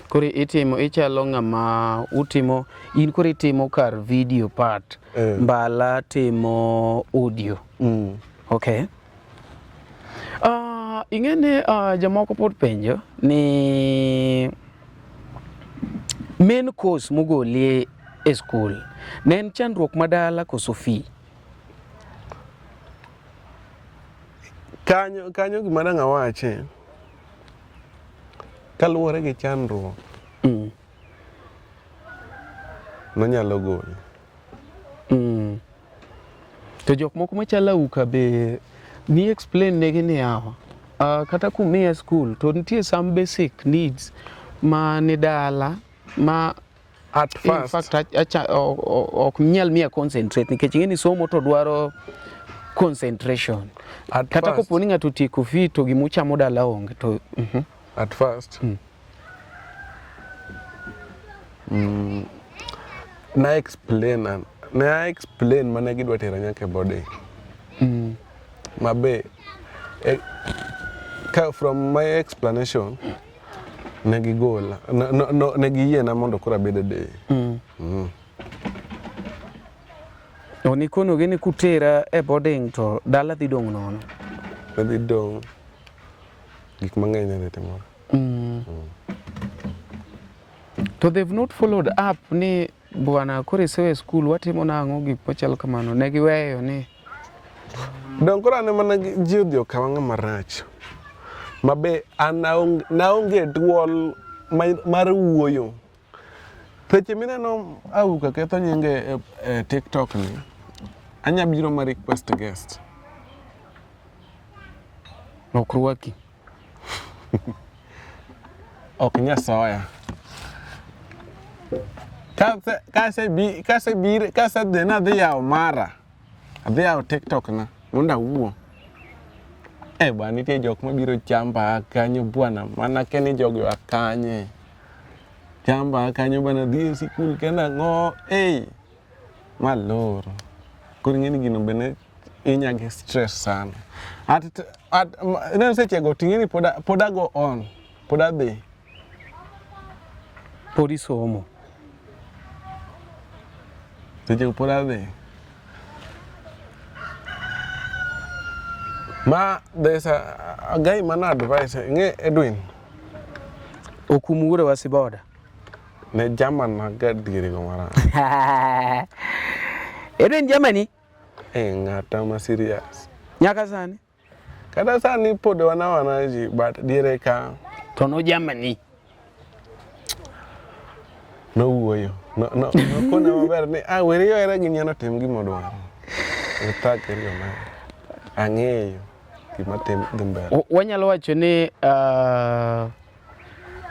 Koro itimo ichalo ng'ama utimo in koro itimo kar video part. Eh. Mbala timo audio. Okay. Ing'e ni jomoko pod penjo ni main course mogolie e skul ne en chandruok ma dala koso fee? Kanyo kanyo gima dang' awache kaluwore gi chandruok nonyalo goli. To jok moko machalo auka be ni explain negi ni yawa kata kumiya skul to nitie some basic needs ma ni dala ma At in first, fact ok nyal miya concentrate nikech ing'e ni somo to dwaro concentration. At Kata first. kopo ni ng'ato otieko fee to gima uchamo dala onge to at first na explain na explain mane gidwa tera nyaka e boarding mabe e, ka from my explanation ne gigola no, no, no, ne giyiena mondo koro abed e day. To nikonogi ni kutera e boarding to dala dhi dong' nono. Ne dhi dong' gik mang'eny ne dhi timore. To they've not followed up ni bwana koro isewe skul watimo nang'o gik machalo kamano ne giweyo ni Dong koro an ema ne ji odhi okawa ng'ama rach mabe an naonge duol mar wuoyo. Seche mineno Auka ketho nyinge e TikTok ni, anya biro ma request guest. Ok rwaki. Ok nyasoya. Kase kasedhi nadhi yawo mara, adhi yawo TikTok na mondo awuo. Eh bwana, nitie jok mabiro chamba kanyo bwana, mana kia ni jogi oa kanye. Chamba kanyo bwana, dhi e sikul kendo ang'o, ei malor. Koro ing'e ni gino be ne inya gi stress sana. At, at, ineno sechego ting'e ni pod ago on, pod adhi. Pod isomo. Sechego pod adhi. Ma there's a guy mana advice, ing'e Edwin. Okumu wuod Wasiboda. Ne German na ga diere go marach. Edwin Germany. Eh, ng'ata ma serious. Nyaka sani. Kata sani pod wana wana ji, but diere ka. To no Germany. Nowuoyo. No, no, nokona maber ni, ah, weri yoere gi nyieno tim gima odwaro. Uthagri omera. Ang'eyo gima tim dhi mbele. Wanyalo wacho ni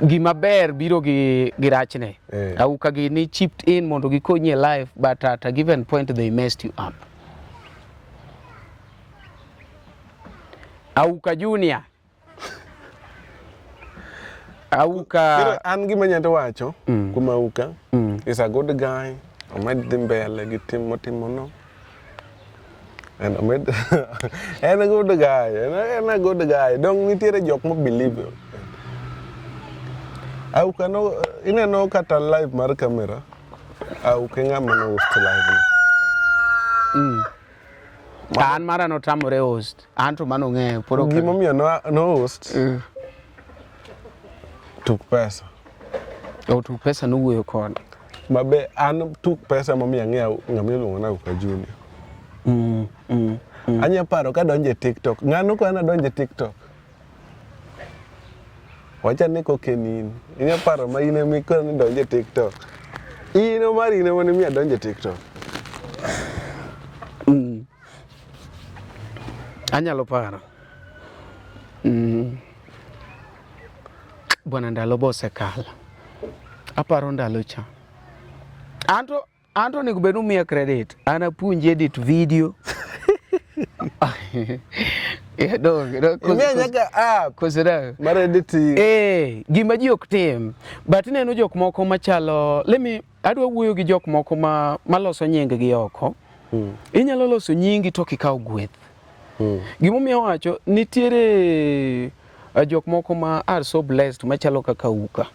gima ber biro gi rachne. Auka gi ni chipped in mondo gikonyi e life, but at a given point they messed you up. Auka Junior. Auka. Pero an gima anyalo wacho kuom Auka, is a good guy. Omed dhi mbele gi tim motimo no. And omed en a good guy. En a good guy. Dong nitiere jok mo believe. Auka no ineno kata live mar camera. Auka ng'ama no host live no. An mara notamore host. An to mano ng'eyo pod ok. Gimomiyo no host. Tuk pesa. O tuk pesa nowuoyo kode. Mabe an tuk pesa momiyo ang'eyo ng'ama iluongo ni Auka Junior. Anya paro kadonjo e TikTok. Ng'ano kona donjo e TikTok? Wacha ni koka en in. Inya paro ma in ema ikona ni donjo e TikTok. In Omar in ema nimiyo adonjo e TikTok. Anyalo paro. Bwana ndalo bo osekalo. Aparo ndalo cha. Anto anto onego bed ni umiya credit. An apuonji edit video. Yeah, dong, Imiya nyaka app kose mar editing. Eh, gima ji ok tim. But ineno jok moko machalo, let me adwa wuoyo gi jok moko ma maloso nying gi oko. Inyalo loso nyingi to ok ikaw gweth. Gimomiyo awacho, nitiere jok moko ma are so blessed machalo kaka Auka.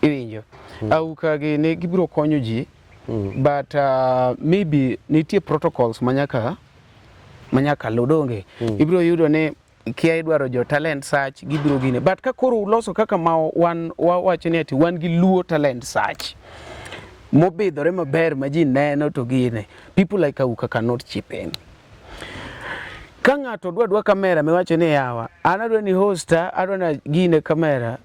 Iwinjo? Auka gi ne gibiro konyo ji but maybe nitie protocols manyaka manyaka luw donge. Ibiro yudo ni kia idwaro jo talent search gibiro gine but ka koro uloso kaka ma wan wawacho ni ati wan gi Luo talent search mobidhore maber ma ji neno to gine people like Auka cannot chip in. Ka ng'ato dwa dwa kamera miwacho ni yawa an adwa ni hosta adwa na gine kamera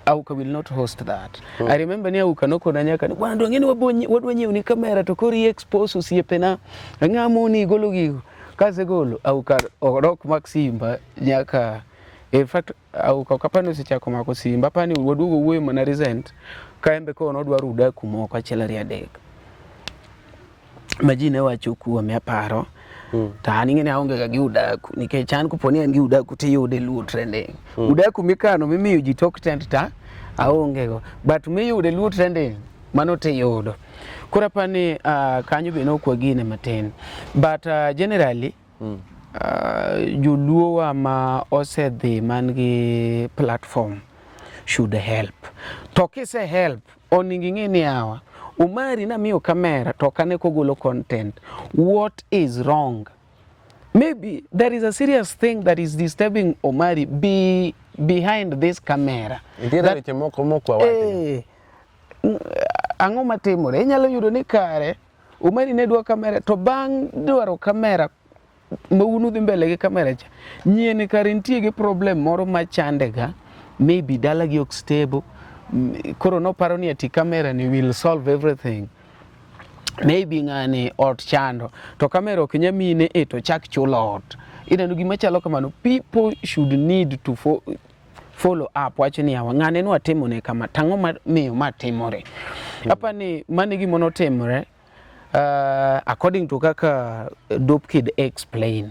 Auka will not host that. I remember ni Auka nokona nyaka ni bwana dwang'e ni wadwa nyiewo ni kamera to koro i-expose osiepena ang'a moni igolo gigo kasegolo Auka ok mak simba nyaka in fact Auka ok apani osechako mako simba apani waduogo wuoyo mana recent ka en be koro nodwaro udaku moko achiel ariyo adek ma ji ne wacho kuome aparo to an ing'e ni aonge ga gi udaku nikech an kopo ni an gi udaku tiyude Luo trending udaku mikano mimiyo ji tok tent ta aonge go but miyude Luo trending mano tiyudo koro apani kanyo be nokwa gine matin but generally joluo wa ma osedhi man gi platform should help to kise help onego ing'e ni yawa Omari namiyo kamera to ok ane kogolo content what is wrong maybe there is a serious thing that is disturbing Omari be behind this camera. Nitiere weche moko mok wawach. Eh, ang'o matimore? Inyalo yudo ni kare Omari ne dwa kamera to bang' dwaro kamera ma un udhi mbele gi kamera cha nyien kare nitie gi problem moro machande ga maybe dalagi ok stable koro noparo ni ati kamera ni will solve everything maybe ng'ani ot chando to kamera ok nya mine e to chak chulo ot ineno gima chalo kamano people should need to follow up wacho ni yawa ng'ane nwatimone kama tang'o ma miyo ma timore apa ni mano e gima notimore according to kaka Dope Kid explain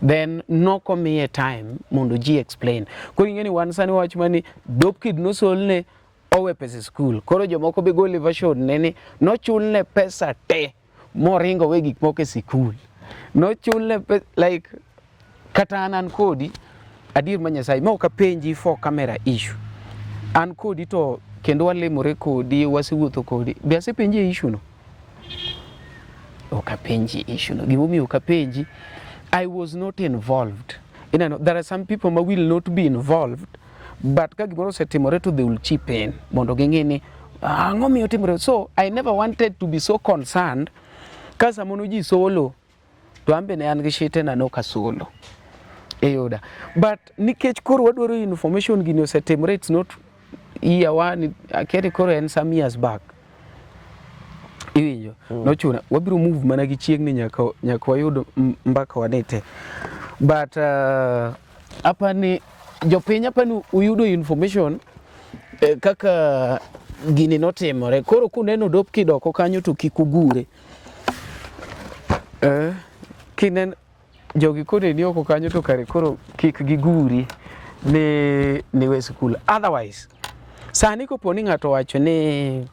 then nokomiye time mondo ji explain koro ing'e ni wan sani wach mani Dope Kid nosolne owe pesa e skul koro jomoko be gole version ne ni nochulne pesa te moringo we gik moko e sikul nochulne like kata an an kodi adier ma Nyasaye ma ok apenji for camera issue an kodi to kendo walemore kodi wasewuotho kodi be asepenji e issue no ok apenji issue no gimomiyo ok apenji I was not involved ineno there are some people ma will not be involved but ka gimoro osetimore to they will chip in mondo ging'e ni ang'o miyo timore so I never wanted to be so concerned ka samoro ji solo to an be ne an gi shite na nok asolo iyuda but nikech koro wadwaro information gini osetimore it's not year one akia ni koro en some years back iwinjo nochuna wabiro move mana gi chieng'ni nyaka nyaka wayud mbaka wanite but apani jopiny apani uyudo information kaka gini notimore koro kuneno Dope Kid oko kanyo to kik ugure kinen jogi koneni oko kanyo to kare koro kik giguri ni we skul otherwise sani kopo ni ng'ato owacho ni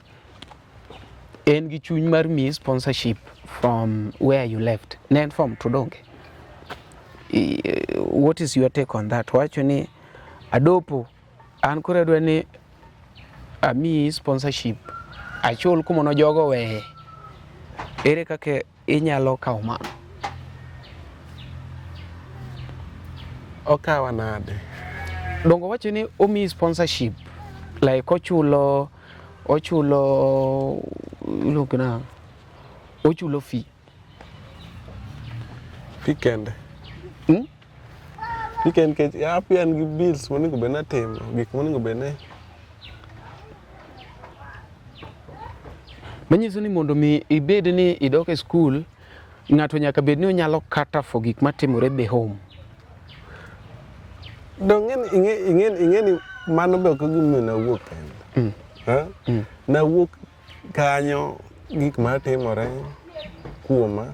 en gi chuny mar miyi sponsorship from where you left ne en form to donge what is your take on that wacho ni adopo an koro adwa ni amiyi sponsorship achul kuma jogo weye ere kaka inyalo kawo mano Okawa nade? Dongo wacho ni omiyi sponsorship like ochulo ochulo iluongo nang'o? Ochulo fee. Fee kende. Hmm? Nikech nikech api an gi bills monego bed ni atimo, gik monego bed ni Manyiso ni mondo mi ibed ni idok e skul, ng'ato nyaka bed ni onyalo kata for gik matimore be home. Dong' ing'e ing'e ing'e ing'e ni mano be ok e gimomiyo nawuok kende. Mm. Eh? Mm. Nawuok kanyo gik matimore kuoma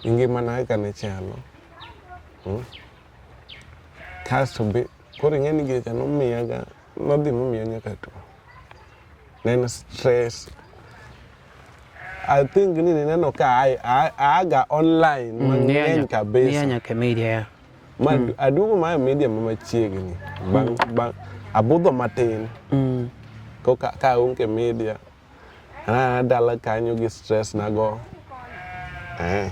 gi ngimana kaka ne chalo. Mm. Kasto be koro ing'e ni gicha nomiyaga nodhi momiya nyaka tuo. Ne en stress. I think ni nineno ka aaga online mang'eny kabisa. Niya nyaka e media ya. Ma aduogo ma e media ma machiegni. Bang' bang' abudho matin. Koka ka aonge media. Ah, dala kanyo gi stress nago. Eh.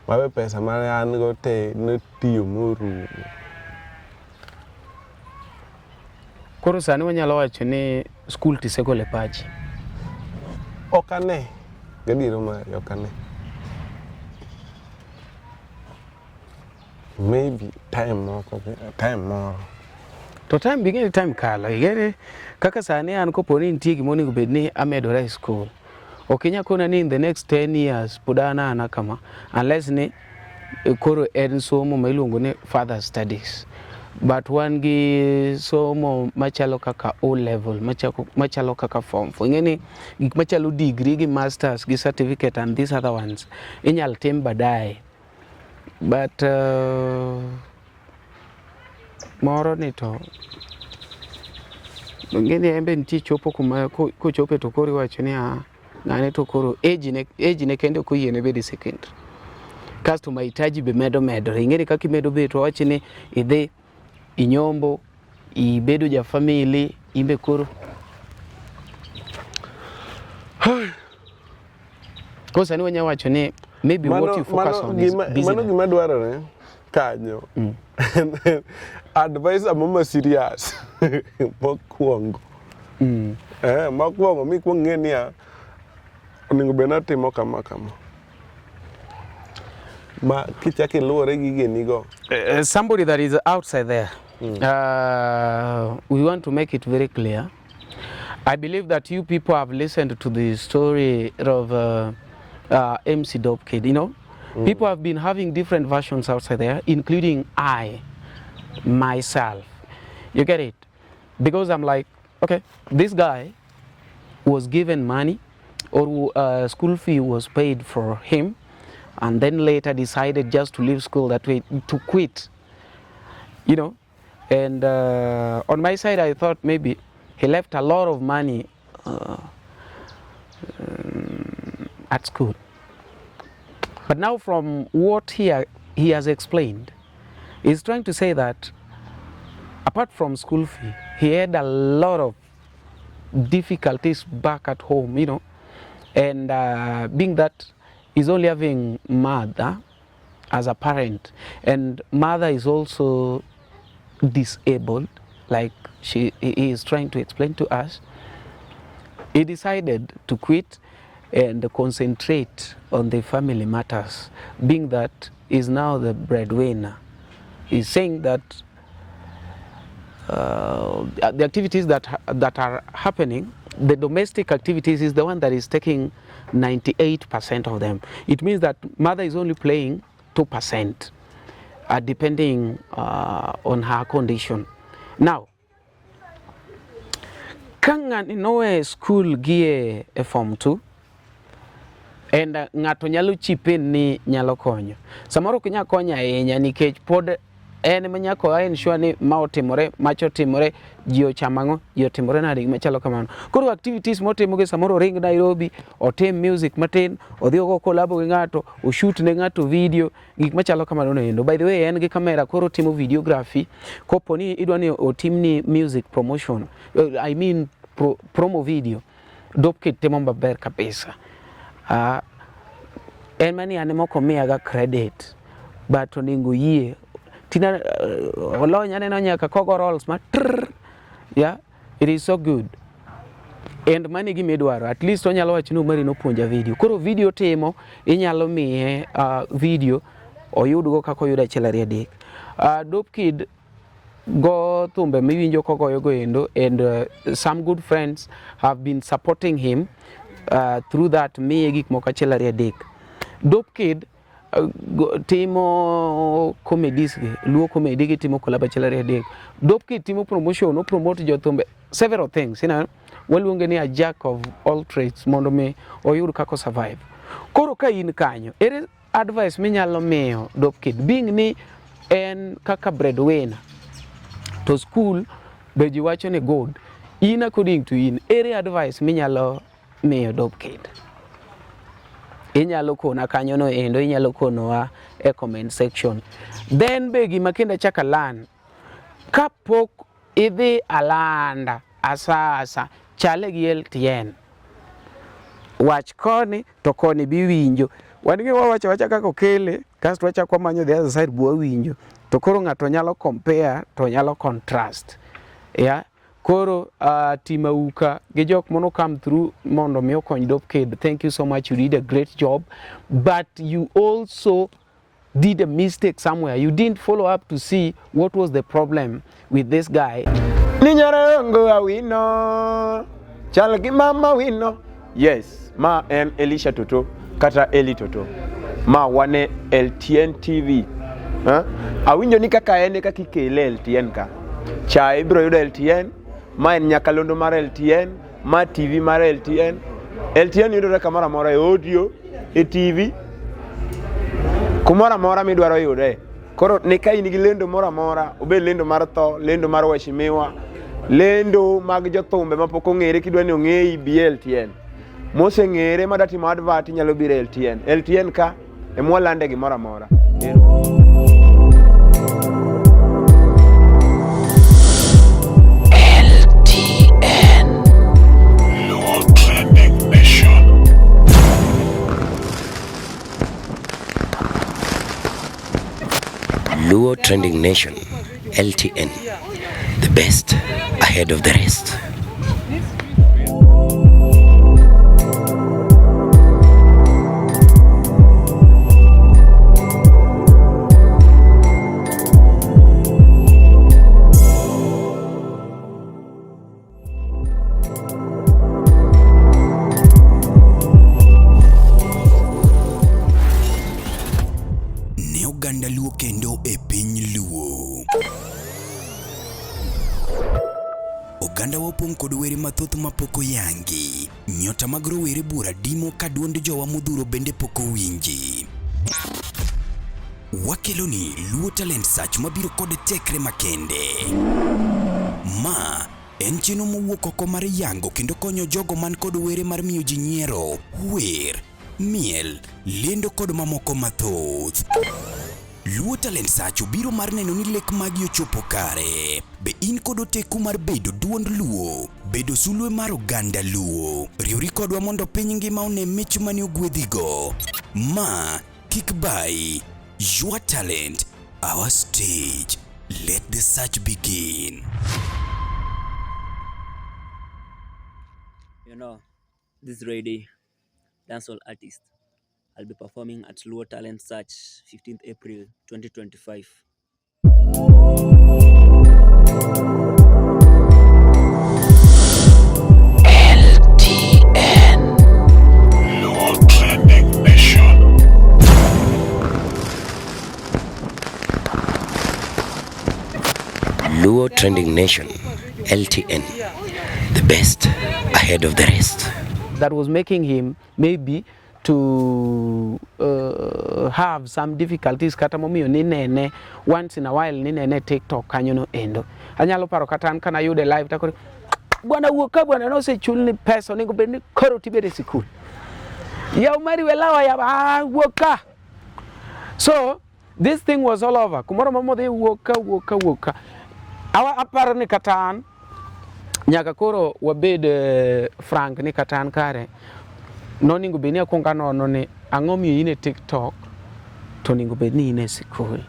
Mabe pesa mane an go te notiyo morumo. Koro sani wanyalo wacho ni skul tisegolo e pachi. Ok ane. Gadiera mari ok ane. Maybe time moko, time moro. To time be ing'e time kalo, ing'e kaka sani an kopo ni nitie gima onego bed ni amedora e skul. Ok inyal kona ni in the next 10 years pod an ana kama unless ni eh, koro en somo ma iluongo ni further studies. But wan gi somo machalo kaka O level, machako, machalo kaka form 4. Ing'e ni gik machalo degree gi masters gi certificate and these other ones inyal tim baadaye. But moro ni to ing'e ni en be nitie chopo kuma kochope to koro iwacho ni ah, ng'ane to koro age ne, age ne kende ok oyiene bedo e secondary. Kasto mahitaji be medo medore. Ing'e ni kaka imedo bet wawach ni idhi inyombo ibedo ja family in be koro Koro sani wanya wacho ni maybe what you focus on is business. Mano gima dwarore kanyo. Mm. Advice mama serious mokwongo. Mm. Eh, mokwongo mikwong ng'e niya onego bed natimo kama kama. Ma kichako iluwore gi genigo. Uh, somebody that is outside there. Mm. We want to make it very clear. I believe that you people have listened to the story of MC Dopekid, you know. Mm. People have been having different versions outside there, including I, myself. You get it? Because I'm like, okay, this guy was given money or school fee was paid for him and then later decided just to leave school that way, to quit, you know. And on my side, I thought maybe he left a lot of money at school. But now from what he has explained, he's trying to say that apart from school fee, he had a lot of difficulties back at home, you know, and being that he's only having mother as a parent, and mother is also disabled, like he is trying to explain to us, he decided to quit and concentrate on the family matters, being that he's now the breadwinner. He's saying that the activities that are happening, the domestic activities, is the one that is taking 98% of them. It means that mother is only playing 2%, depending on her condition. Now, ka ng'ani nowe school gi e form 2, and ng'ato nyalo chip in ni nyalo konyo. Samoro ok inyal konyo ahinya nikech pod en ema nyaka o ensure ni ma otimore, macha otimore, ji ochamo ang'o, ji otimore nade, gima chalo kamano. Koro activities motimo gi samoro oring Nairobi, otim music matin, odhi ogo collabo gi ng'ato, oshoot ne ng'ato video, gik machalo kamano no endo. By the way, en gi camera koro otimo videography. Kopo ni idwa ni otimni music promotion, I mean promo video, Dopekid timo maber kabisa. En mani an ema ok omiyaga credit, but onego yie. Tina olony aneno nyaka kogo rolls ma trrr. Yeah, it is so good. And mano e gima idwaro. At least onyalo wacho ni Omari nopuonja video. Koro video timo, inyalo miye uh, video oyudgo kaka oyudo achiel ariyo adek. Uh, Dope Kid go thumbe miwinjo kogoyo go endo and uh, some good friends have been supporting him uh, through that miye gik moko achiel ariyo adek. Dope Kid uh, go, timo comedies gi, Luo comedy gi timo collab achiel ariyo adek. Dope Kid timo promotion, o promote jothumbe several things, you know. Waluonge ni a jack of all trades mondo mi oyud kaka survive. Koro ka in kanyo, ere advice minyalo miyo Dope Kid being ni en kaka breadwinner to school be ji wacho ni good in according to in ere advice minyalo miyo Dope Kid inyalo kona kanyo no endo inyalo konowa e comment section then be gima kendo achako alan kapok idhi alanda asasa chale gi LTN wach koni to koni bi winjo wan gi wawacho wacha kaka okele kasto wachako wamanyo the other side bu wawinjo to koro ng'ato nyalo compare to nyalo contrast yeah koro uh, team Auka gi jok mono come through mondo mi okony Dope Kid thank you so much you did a great job but you also did a mistake somewhere. You didn't follow up to see what was the problem with this guy. Ni nyarongo awino chal gi mama wino. Yes, ma en Elisha Toto kata Eli Toto. Ma wane LTN TV. Ha? Awinjo ni kaka en e kaka ikele LTN ka. Chae ibiro yudo LTN, ma en nyakalondo mar LTN, ma TV mar LTN. LTN yudore kamoro amora e audio, e TV, kumoro amora midwaro yude. Koro ne ka in gi lendo moro amora, obed lendo mar tho, lendo mar weshimiwa, lendo mag jothumbe mapok ong'ere kidwa ni ong'eyi bi e LTN. Moseng'ere madwa timo advert inyalo biro e LTN. LTN ka ema walande gimoro amora. LTN Luo Trending Nation. Luo Trending Nation, LTN, the best ahead of the rest. Ne oganda Luo kendo e piny Luo. Ogandawa opong' kod were mathoth mapok oyangi. Nyota mag rowere buora dimo ka duond jowa modhuro bende pok owinji. Wakeloni Luo Talent Search mabiro kod tekre makende. Ma en chenro mowuok oko mar yango kendo konyo jogo man kod were mar miyo ji nyiero, wer, miel, lendo kod mamoko mathoth. Luo Talent Search obiro mar neno ni lek magi ochopo kare. Be in kod oteku mar bedo duond Luo? Bedo sulwe mar oganda Luo? Riwri kodwa mondo piny ngima one mich mane ogwedhigo. Ma kik bayi. Your talent, our stage. Let the search begin. You know, this lady, dancehall artist, I'll be performing at Luo Talent Search 15th April 2025. LTN Luo Trending Nation. Luo Trending Nation, LTN, the best ahead of the rest. That was making him maybe to uh, have some difficulties kata momiyo ninene once in a while ninene TikTok kanyo no endo. Anyalo paro kata an kana yude live takore bwana wuok ka bwana nosechulni pesa onego bed ni koro tibed e sikul. Yaw mari welawa ya ah, wuok ka. So this thing was all over. Kumoro mamodhi wuok ka wuok ka wuok ka. Awa aparo ni kata an nyaka koro wabed eh, frank ni kata an kare noningo bed ni akwongo anono ni ang'o miyo in e TikTok to onego bed ni in e sikul.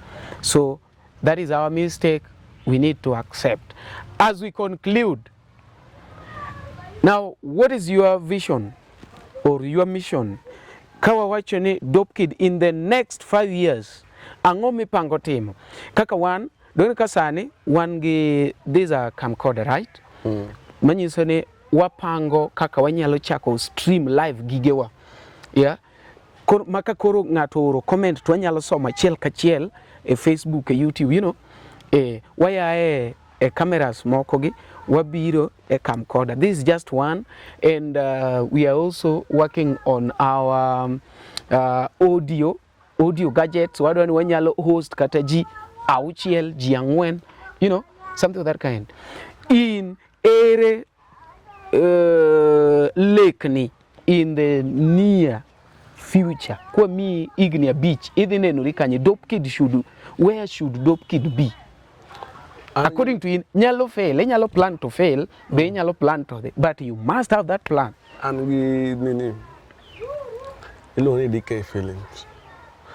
So that is our mistake we need to accept. As we conclude, Now, what is your vision or your mission? Ka wawacho ni Dope Kid in the next 5 years, ang'o mipango timo? Kaka wan, donge ka sani wan gi these are camcorder, right? Manyiso ni wapango kaka wanyalo chako stream live gigewa. Yeah? Koro, maka koro ng'ato oro comment to wanyalo somo achiel kachiel e Facebook, e YouTube. Wayae e cameras moko gi wabiro e camcorder. This is just one and we are also working on our audio gadgets. Wadwa ni wanyalo host kata ji auchiel, ji ang'wen, something of that kind. In ere lekni in the near future kwamiyi higni 5 idhi nenori kanye? Dope Kid should, where should Dope Kid be according to in? Nyalo fail, inyalo plan to fail be, inyalo plan to dhi, but you must have that plan. An gi nini iluongo ni DK Films.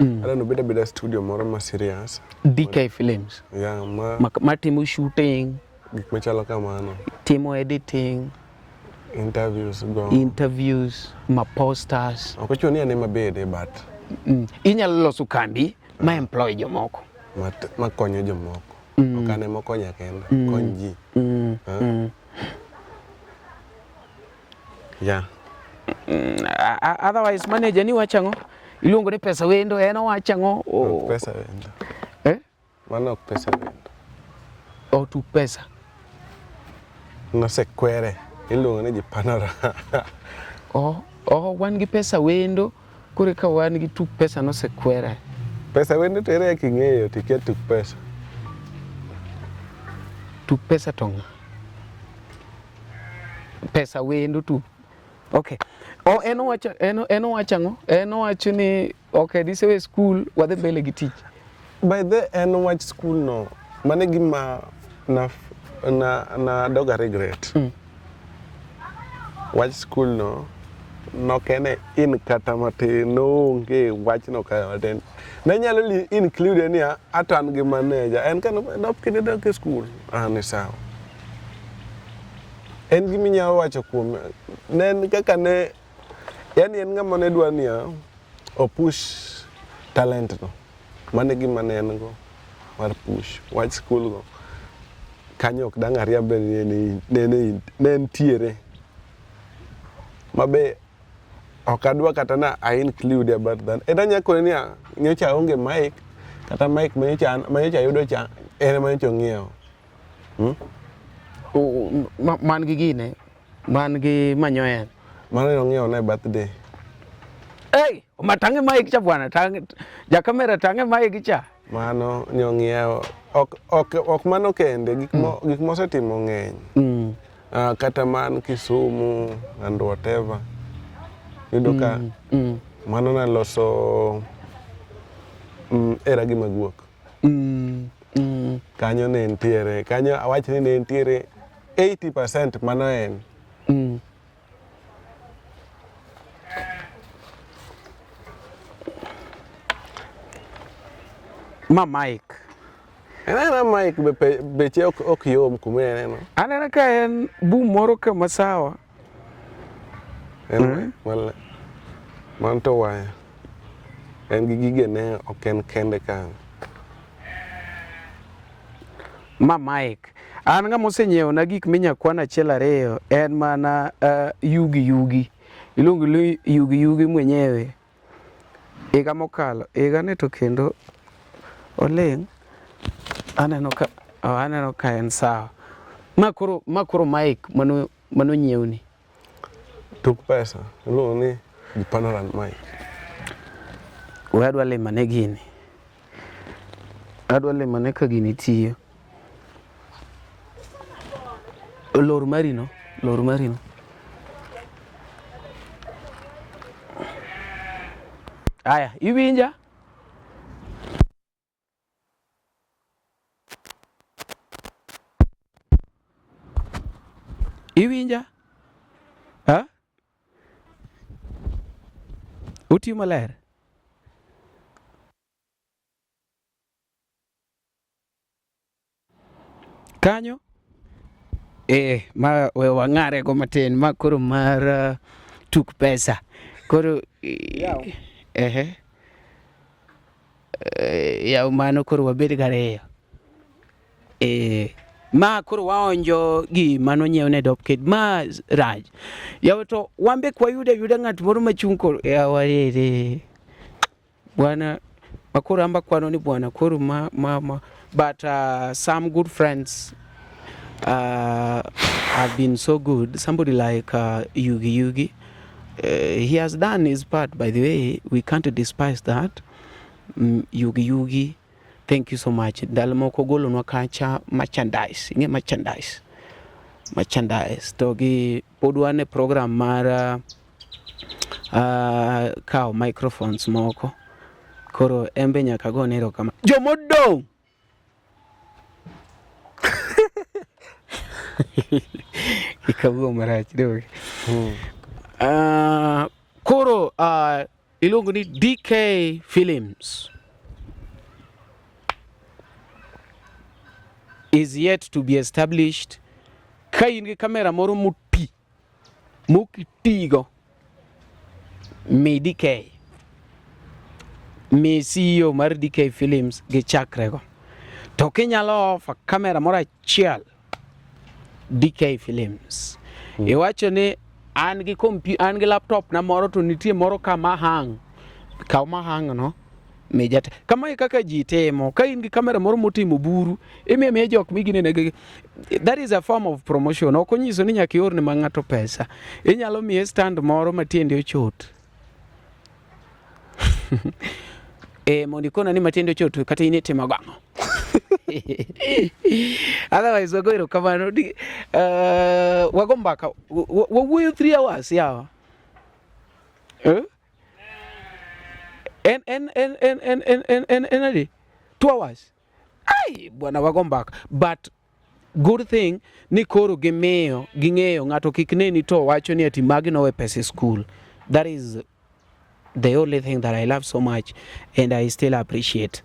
Adwaro bed abeda studio moro ma serious. DK Films. Yeah, ma matimo shooting, gik machalo kamano. Timo editing, interviews go, interviews, ma posters. Ok ochuno ni an ema bede, but Inyalo loso kambi ma employ jomoko. Makonyo jomoko. Ok an ema okonya kenda, kony ji. Ah. Yeah. Otherwise manager ni wacho ang'o? Iluongo ni Pesa Wendo, en owacho ang'o? Ok Pesa Wendo. Eh? Mano ok Pesa Wendo. O tu pesa. Nosekwere. Iluongo ni Jipanora. Oh, wan gi Pesa Wendo, koro ka wan gi tuk pesa nosekwere. Pesa Wendo to ere kaka ing'eyo to ikia tuk pesa? Tuk pesa to ng'a? Pesa Wendo tu. Okay. Oh, en owacho ang'o? En owacho ni okay, disewe school, wadhi mbele gi tich. By the en wach school no, mano e gima na doga regret. Wach school no, nok en e in kata matin, noonge wachno kata matin. Ne nyalo include niya, ata an gi manager. En ka dok kinde dok e school, ah ni sawa. En gima inyalo wacho kuome, ne en kaka ne, yani en ng'ama ne dwa niya, o push talent no. Mano e gima ne en go mar push wach school go. Kanyo ok dang' ariambe ni ne entiere. Mabe ok adwa kata na I include about that. En anya kone niya, nyocha aonge mic, kata mic manyocha ayudo cha, en ema nyocha ong'iewo. Man gi gine, man gi manyoya. Mano ne ong'iewo na e birthday. Hey, matange mic cha bwana, tange ja kamera tange mic cha. Mano ne ong'iewo. Ok mano kende, gik mosetimo ng'eny. Kata man Kisumu and whatever. Iyudo ka mano naloso era gi maguok. Kanyo ne nitiere, kanyo awach ni ne nitiere 80% mano en. Ma mic. En aena mic be beche ok yom kuma ineno. Aneno ka en boom moro ka masawa. En mic man to waya. En gi gigene ok en kende kanyo. Ma mic. An ng'ama osenyiewo na gik minya kwan achiel ariyo en mana Yugi Yugi. Iluongo ni Yugi Yugi mwenyewe. Higa mokalo, higa ni to kendo oling'. Aneno ka en sawa. Ma koro mic mano nyiewni. Tuk pesa iluongo ni Jipanoran mic. We adwa limo ane gini. Adwa limo ane ka gini tiyo. Lor mari no, lor mari no. Aya, iwinja? Iwinja? Ha? Otiyo maler? Kanyo? Eh, ma we wang'are go matin ma koro mar uh, tuk pesa. Koro eh, ehe. Eh, yaw mano koro wabed gariyo. Eh, ma koro waonjo gi mano nyiew ne Dopkid ma raj. Yaw to wambe kwayude yuda ng'at moro machung' koro yawa rere. Bwana makoro amba kwano ni bwana koro ma ma, ma. But some good friends have been so good. Somebody like Yugi Yugi, he has done his part, by the way. We can't despise that. Yugi Yugi, thank you so much. Ndalo moko golonwa kacha merchandise, ing'e merchandise, merchandise. To gi pod wan e program mar kawo microphones moko. Koro embe nyaka gone erokamano. Jomodong' Ikawuo marach donge. Koro iluongo ni DK Films is yet to be established. Ka in gi kamera moro moti mokitigo mi DK mi CEO mar DK Films gichakrego. To kinyalo offer kamera moro achiel DK Films. Iwacho ni an gi kompi an gi laptop na moro to nitie moro ka ma hang. Kaw ma hang no mi jate. Kama e kaka ji timo. Ka in gi kamera moro motimo buru, imiyo miya jok miginene gi. That is a form of promotion. Ok onyiso ni nyaka ior ne ma ng'ato pesa. Inyalo miye stand moro ma tiende ochot. Eh, mondo ikona ni matiende ochot kata in itimo gang'o. Otherwise wago erokamano. Wago mbaka. Wawuoyo 3 hours yawa. Eh? En en en en en en en en en adi? 2 hours. Ai, bwana wago mbaka. But good thing ni koro gimiyo ging'eyo ng'ato kik neni to wacho ni ati magi nowe pesa e school. That is the only thing that I love so much and I still appreciate.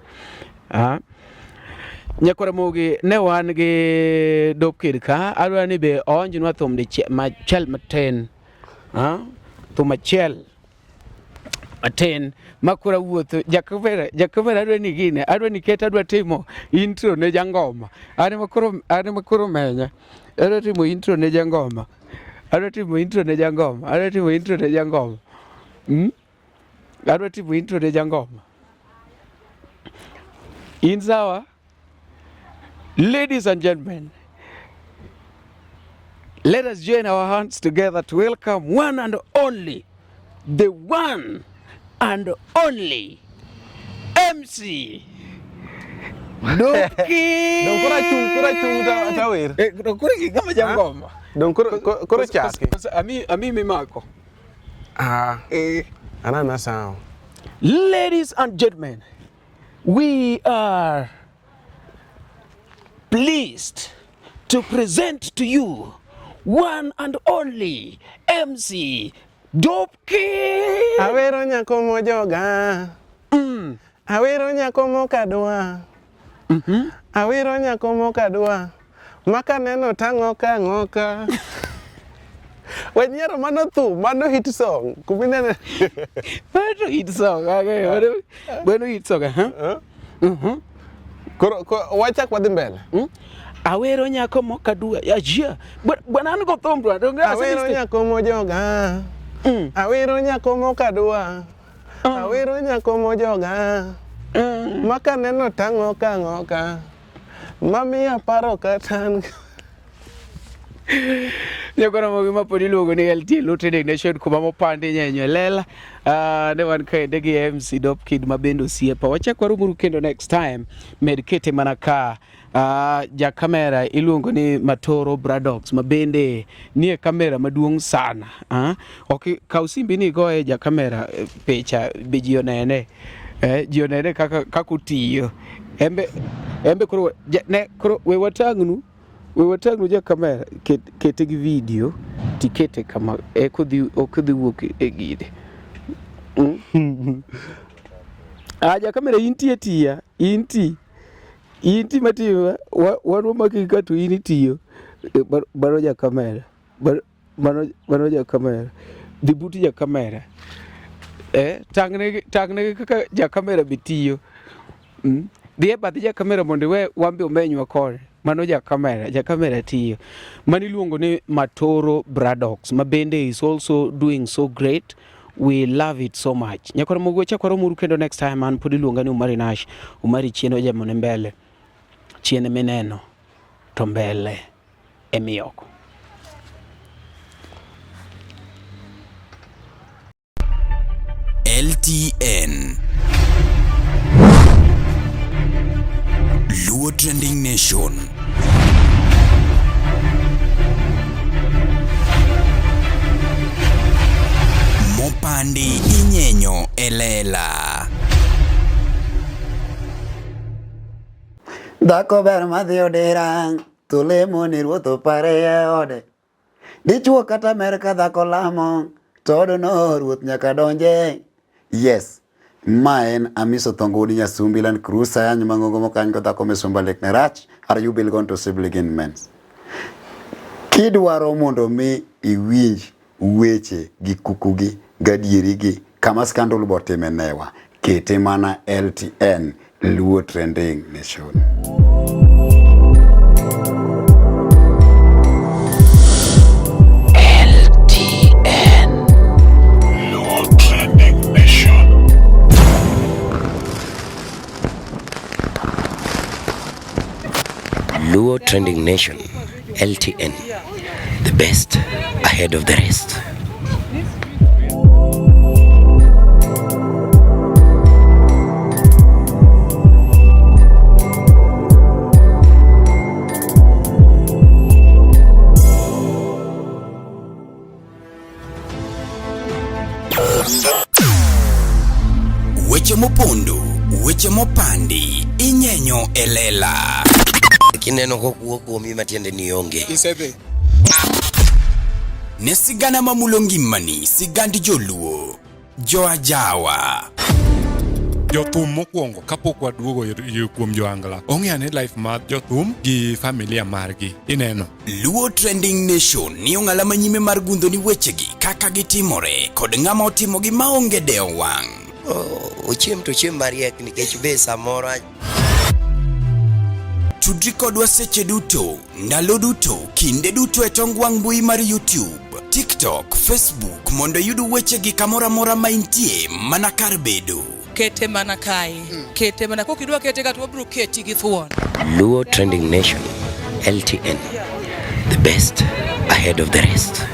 Nyakwara Mogi ne wan gi Dopkid ka adwa ni be oonjnwa thum machiel matin. Thum achiel matin ma koro awuotho jakamera jakamera adwa ni gine adwa ni ket adwa timo intro ne jangoma an ema koro an ema koro menya adwa timo intro ne jangoma adwa timo intro ne jangoma adwa timo intro ne jangoma Adwa timo intro ne jangoma in sawa. Ladies and gentlemen, let us join our hands together to welcome one and only, the one and only MC Dopki. Dong koro achung' koro achung' ta tawer. Eh, to koro gima jangoma. Dong koro koro chaki. Ami ami mimako. Ah. Eh. Anana sawa. Ladies and gentlemen, we are pleased to present to you one and only MC Dopki. Awero nyako mojoga. Awero nyako mokadwa. Awero nyako mokadwa. Makaneno tang'oka ang'oka. Wenyiero mano thum, mano hit song. Kuminene. Mano hit song. Okay, mano hit song. Huh? Koro wachak wadhi mbele. Awero nyako mokadwa. Yeah. Bwana an go thum bwana. Donge Awero nyako mojoga. Awero nyako mokadwa. Awero nyako mojoga. Makaneno tang'oka ang'oka. Mamiya paro kata an. Nyakwara Mogi ma pod iluongo ni LT Luo Trading Nation kuma mopandi nyenyo e lela. Ne wan kende gi MC Dopkid ma bende osiepa. Wachak waromuru kendo next time. Med kete mana ka ja kamera iluongo ni Matoro Bradox ma bende nie kamera maduong' sana. Ok kaw simbi ni igoye ja kamera picha be ji onene. Ji onene kaka kaka otiyo. Embe embe koro ne koro we watang'nu. We watang'nu ja kamera kete gi video tikete kama eko dhi ok dhi wuok e gine. Ah, ja kamera intie tiya, inti. Inti matiyo wan wamaki ka to in itiyo. Mano ja kamera. Mano mano ja kamera. Dhi but ja kamera. Eh, tang'ne tang'ne kaka ja kamera be tiyo. Dhi e bath ja kamera mondo iwe wan be omenywa kode. Mano ja kamera, ja kamera tiyo. Mano iluongo ni Matoro Bradox, ma bende is also doing so great. We love it so much. Nyakwar Mogo chak waromuru kendo next time an pod iluonga ni Umari Nash. Umari chien ojemo ne mbele. Chien mineno to mbele emiyoko. LTN Luo Trending Nation. Mopandi inyenyo e lela. Dhako ber madhi odera to lemo ni ruoth opare e ode. Dichuo kata mer ka dhako lamo to odno ruoth nyaka donje. Yes, ma en Amiso Thongo wuod Nyasumbi Land Cruiser yanyo mang'ongo mokany go dhako misumba lek ne rach are you bil gone to sibling mens. Kidwaro mondo mi iwinj weche gi kukugi gadierigi kama scandal botime newa kete mana LTN Luo Trending Nation. LTN Luo Trending Nation. Luo Trending Nation, LTN, the best ahead of the rest. Weche mopondo, weche mopandi, inyenyo e lela. Kineno kokuo kuomi matiende ni onge. Isedhi. Ne sigana mamulo ngimani, sigand joluo, joajawa. Jothum mokwongo kapok waduogo kuom joangla ong'e ane life mar jothum gi familia margi ineno. Luo Trending Nation ni ong'ala manyime mar gundho ni wechegi kaka gitimore kod ng'ama otimogi maonge dewo wang'. Ochiem to ochiem mariek nikech be samoro Tudri kodwa seche duto, ndalo duto, kinde duto e tong wang' mbui mar YouTube, TikTok, Facebook mondo iyud wechegi kamoro amora ma intie mana kar bedo. Kete mana kae. Kete mana kok idwa kete ka to wabiro keti gi thuon. Luo Trending Nation, LTN, the best ahead of the rest.